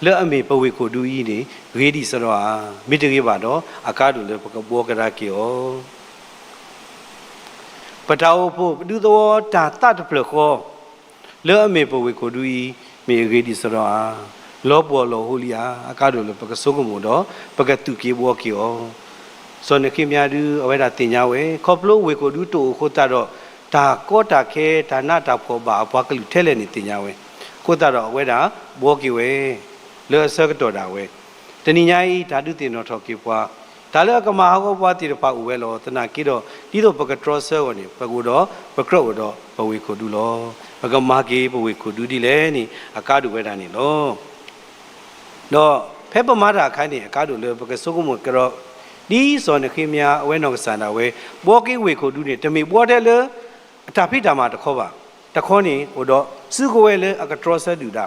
လၢအမ့ၢ်ပဝ့ၢ်ခိၣ်ဒူအံၤန့ၣ် ဂ့ၤဒံးစရီဧါ. မ့ၢ်တဂ့ၤဘၣ်ဒီး အကါဒိၣ်လၢပကဘှီကဒါက့ၤအီၤ ပတၢ်အိၣ်ဖှိၣ်ပဒူသဝီတၢ်သးတဖျၢၣ်ဃီ လၢအမ့ၢ်ပဝ့ၢ်ခိၣ်ဒူအံၤ မ့ၢ်အဂ့ၤဒံးစရီဧါ, လီၤပှီၢ်လီၤဟိလံဧါ. အကါဒိၣ်လၢပကဆိကမိၣ်ဒီး ပကသူၣ်က့ၤဘှီက့ၤအီၤ. စီၤနဃ့မယၤဒုး အဝဲဒၣ်သ့ၣ်ညါဝဲ ခီဖျိဝ့ၢ်ခိၣ်ဒူတအိၣ်အဃိသတးဒီး တၢ်ကီတၢ်ခဲ တၢ်နးတၢ်ဖှီၣ်ဘၣ်အပှၤကလုာ်ထဲလဲၣ်န့ၣ်သ့ၣ်ညါဝဲ, အဃိသတးဒီးအဝဲဒၣ်ဘှီက့ၤဝဲ လၢအဆၢကတီၢ်ဒၣ်ဝဲ တနံၤညါအံၤ တၢ်ဒုးသ့ၣ်နီၣ်ထီၣ်က့ၤပှၤ, တၢ်လၢအကမၤဟးဂီၤပှၤသ့ၣ်တဖၣ်အိၣ်ဝဲလီၤ. သနာ်က့ဒီး ဒ်သိးပကတြီဆၢအဂီၢ်န့ၣ် ပကအိၣ်ဒီးပကြၢးအိၣ်ဒီးပဝ့ၢ်ခိၣ်ဒူလီၤ. ပကမၤက့ၤပဝ့ၢ်ခိၣ်ဒူဒ်လဲၣ်န့ၣ် အကါဒိၣ်ဝဲဒၣ်န့ၣ်လီၤ. ဒီးဖဲပမၤတၢ်အခါန့ၣ် အကါဒိၣ်လၢပကဆိကမိၣ်ကဒီး ဒ်စီၤနဃ့မယၤအဝဲနီၢ်ကစၢ်ဒၣ်ဝဲ ဘှီက့ၤဝ့ၢ်ခိၣ်ဒူန့ၣ် တမ့ၢ်ဘှီထဲလၢ အတၢ်ဖံးတၢ်မၤတခီဘၣ်. တခီန့ၣ် အိၣ်ဒီးစုကဝဲၤလၢအကတြီဆၢဒုၣ်ဒါ,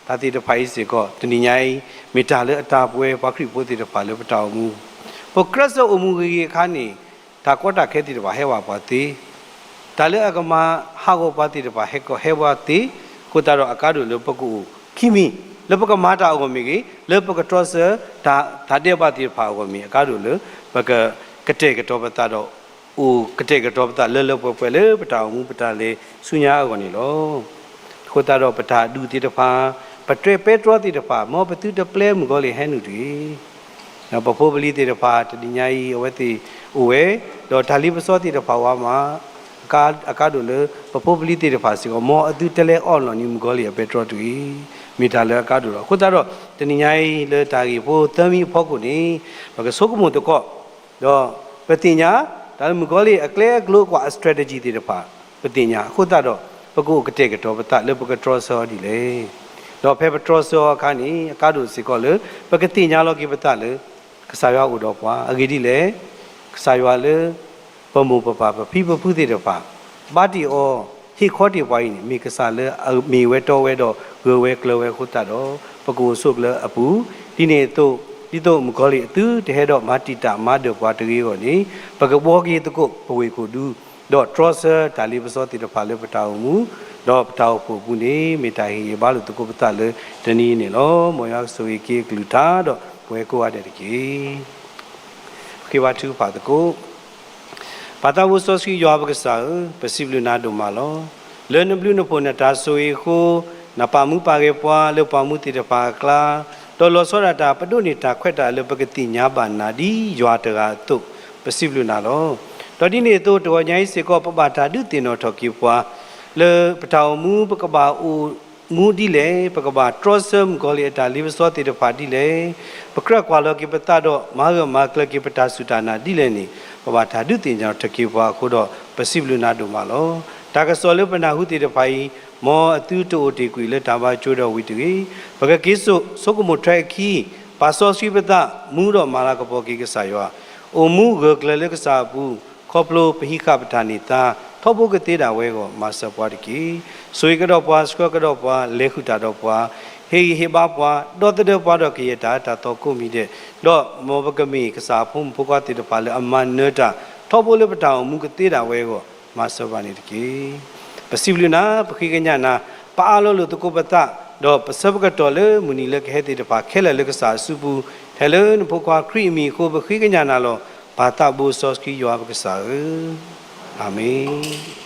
တၢ်သ့ၣ်တဖၣ်အံၤစ့ၢ်ကီး တနံၤညါအံၤ မ့ၢ်တၢ်လၢအတၢ်ပဝဲပှၤခရံာ်ဖိသ့ၣ်တဖၣ်လၢပတၢ်အိၣ်မူ, ပကြၢးစၢအိၣ်မူဂ့ၤဂ့ၤအခါန့ၣ် တၢ်ကီတၢ်ခဲသ့ၣ်တဖၣ်ဟဲဝးပှၤသ့, တၢ်လၢအကမၤဟးဂီၤပှၤသ့ၣ်တဖၣ်ဟဲကီဟဲဝးသ့, အဃိသတးဒီးအကါဒိၣ်လၢပကအိၣ်ခံမံၤ, လၢပကမၤတၢ်အဂီၢ်မ့ၢ်ဂ့ၤ, လၢပကတြီဆၢတၢ်ဒဲးဘးသ့ၣ်တဖၣ်အဂီၢ်မ့ၢ် အကါဒိၣ်လၢ ပကကတဲာ်ကတီၤပသးဒီး အိၣ်ကတဲာ်ကတီၤပသးလၢလၢပှဲၤပှဲၤလၢပတၢ်အိၣ်မူပတၢ်လဲၤဆူညါအဂီၢ်န့ၣ်လီၤ. အဃိသတးဒီးပတၢ်ဒူၣ်သ့ၣ်တဖၣ်, ပတြဲၤပဲတြီသ့ၣ်တဖၣ် မ်ပသုတပျဲမုၣ်ကီၤလံၢ်ဟဲနုာ်တဂ့ၤ. ပဖိပလံၤသ့ၣ်တဖၣ် တနံၤညါအံၤ အဝဲသ့ၣ်အိၣ်ဝဲ, ဒီးတၢ်လ့ပစီသ့ၣ်တဖၣ်ဝါမး, အကါဒိၣ်လၢ ပဖိပလံၤသ့ၣ်တဖၣ်စ့ၢ်ကီး မ်အသုတလဲၤအီၣ်လီၤန့ၢ်မုၣ်ကီၤလံၢ်အပဲတြီတဂ့ၤ. မ့ၢ်တၢ်လၢအကါဒိၣ်လီၤ. အဃိသတးဒီး တနံၤညါအံၤလၢတၢ်ဂ့ၢ်ဖိသၢမံၤအဖီခိၣ်န့ၣ် ပကဆိကမိၣ်သကိး ဒီးပသ့ၣ်ညါ တၢ်လၢမုၣ်ကီၤလံၢ်အကျဲအကျိၤအကွာ်အ strategy သ့ၣ်တဖၣ် ပသ့ၣ်ညါအဃိသတးဒီး ပကအိၣ်ကတဲာ်ကတီၤပသးလၢပကတြီဆၢအီၤဒ်လဲၣ်. ဒီးဖဲပတြီဆၢအီၤအခါန့ၣ် အကါဒိၣ်စ့ၢ်ကီးလၢ ပကသ့ၣ်ညါလီၤက့ၤပသးလၢ ကစၢ်ယွၤအိၣ်ဒီးပှၤအဂ့ၢ်ဒ်လဲၣ်. ကစၢ်ယွၤလၢ ပမိၢ်ပပၢ်ပဖံပဖုသ့ၣ်တဖၣ် ဘါတ့ၢ်အီၤ ဟ့ၣ်ခီတ့ၢ်ပှၤအံၤန့ၣ် မ့ၢ်ကစၢ်လၢအမ့ၢ်ဝဲတီဝဲဒီးဂၢၤဝဲကျၢၤဝဲအဃိသတးဒီး ပကအိၣ်ဆိးကျၢၤအပူၤ, ဒ်န့ၣ်အသိး ဒ်သိးမုၣ်ကီၤလံၢ်အသုတဟဲဒီးမၤတံာ်တာ်မၤဒၢၣ်ပှၤတဂ့ၤအဂီၢ်န့ၣ် ပကဘှီက့ၤသကိးပဝ့ၢ်ခိၣ်ဒူ ဒီးတြီဆၢတၢ်လ့ပစီသ့ၣ်တဖၣ်လၢပတၢ်အိၣ်မူ ဒီးပတၢ်အိၣ်ဖှိၣ်အပူၤန့ၣ် မ့ၢ်တၢ်ဟ့ၣ်ဂံၢ်ဘါလိာ်သကိးပသးလၢတနံၤအံၤန့ၣ်လီၤ. မ်ယွၤကဆိၣ်ဂ့ၤက့ၤအကလုၢ်ကထါဒီးပဝဲကိးဂၤဒဲးတက့ၢ်. ပဃ့ဘါထုကဖၣ်သကိး ပၢ်သးဘိစီဆှံယွၤပကစၢ်ဧၢ, ပစံးဘျုးနၤဒိၣ်မးလီၤ. လၢနဘျုးနဖှိၣ်နတၢ်ဆိၣ်ဂ့ၤအဃိ, နပာ်မူပာ်ဂဲၤပှၤလၢပှၤမူသ့ၣ်တဖၣ်အကျါ, ဒီးလီၤဆီဒၣ်တၢ်ပဒိးန့ၢ်တၢ်ခွဲးတၢ်လၢပကသ့ၣ်ညါဘၣ်နၤဒ်ယွၤတဂၤအသိး, ပစံးဘျုးနၤလီၤ. ဒီးဒ်န့ၣ်အသိး တဂီၤညါအံၤစ့ၢ်ကီး ပဘၣ်တၢ်ဒုးသ့ၣ်နီၣ်ထီၣ်က့ၤပှၤ လၢပတၢ်အိၣ်မူ ပကဘၣ်အိၣ်မူဒ်လဲၣ်, ပကဘၣ်တြီဆၢမုၣ်ကီၤလံၢ်အတၢ်လ့ပစီသ့ၣ်တဖၣ်ဒ်လဲၣ်, ပကြၢးကွၢ်လီၤက့ၤပသးဒီး မၤဂၢၢ်မၤကျၢၤက့ၤပတၢ်စူၢ်တၢ်နာ်ဒ်လဲၣ်န့ၣ် ပဘၣ်တၢ်ဒုးသ့ၣ်နီၣ်ထီၣ်က့ၤပှၤအဃိဒီး ပစံးဘျုးနၤဒိၣ်မးလီၤ. တၢ်ကစီၣ်လၢပနၢ်ဟူသ့ၣ်တဖၣ်အံၤ, မ်အသုတအိၣ်တ့ၢ်ကွံာ်လၢတၢ်ဘၣ်ကၠိဒီးဝံၤတဂ့ၤ, ပကက့ၤစိာ်ဆိကမိၣ်ထွဲအခံ, ပာ်စီဆှံပသး, မူဒီးမၤလၤကပီၤက့ၤကစၢ်ယွၤ, အိၣ်မူဂၢၢ်ကျၢၤလၢကစၢ်အပူၤ, ခီဖျိပဟံးဃာ်ပတၢ်န့ၢ်သါ ထီဘိကသ့ဒၣ်ဝဲအဂီၢ် မၤစၢၤပှၤတက့ၢ်. ဆိၣ်ဂ့ၤကဒီးပှၤ, ဆှၢကဒီးပှၤ, လဲၤဃုာ်တၢ်ဒီးပှၤ, ဟ့ၣ်ဂံၢ်ဟ့ၣ်ဘါပှၤ, ဒီသဒၢပှၤဒီးကယဲၢ်တၢ်အၢတၢ်သီကိးမံၤဒဲး, ဒီးမ်ပကမ့ၢ်ကစၢ်အဖိမုၣ်ဖိခွါသ့ၣ်တဖၣ်လၢအမၤနၢၤတၢ် ထီဘိလၢပတၢ်အိၣ်မူကသ့ဒၣ်ဝဲအဂီၢ် မၤစၢၤပှၤန့ၣ်တက့ၢ်. ပစံးဘျုးနၤ, ပဃ့ကညးနၤ, ပအးလီၤလိာ်သကိးပသး, ဒီးပဆၢပကတီၢ်လၢမုၢ်နံၤလၢကဟဲသ့ၣ်တဖၣ်ခဲလၢာ်လၢကစၢ်အစုပူၤ, ထဲလၢနဖိခွါခရံာ်အမံၤအဃိ ပဃ့ကညးနၤလီၤ. ပၢ်သးဘိစီဆှံယွၤပကစၢ်ဧၢ, အၤမ့ၣ်.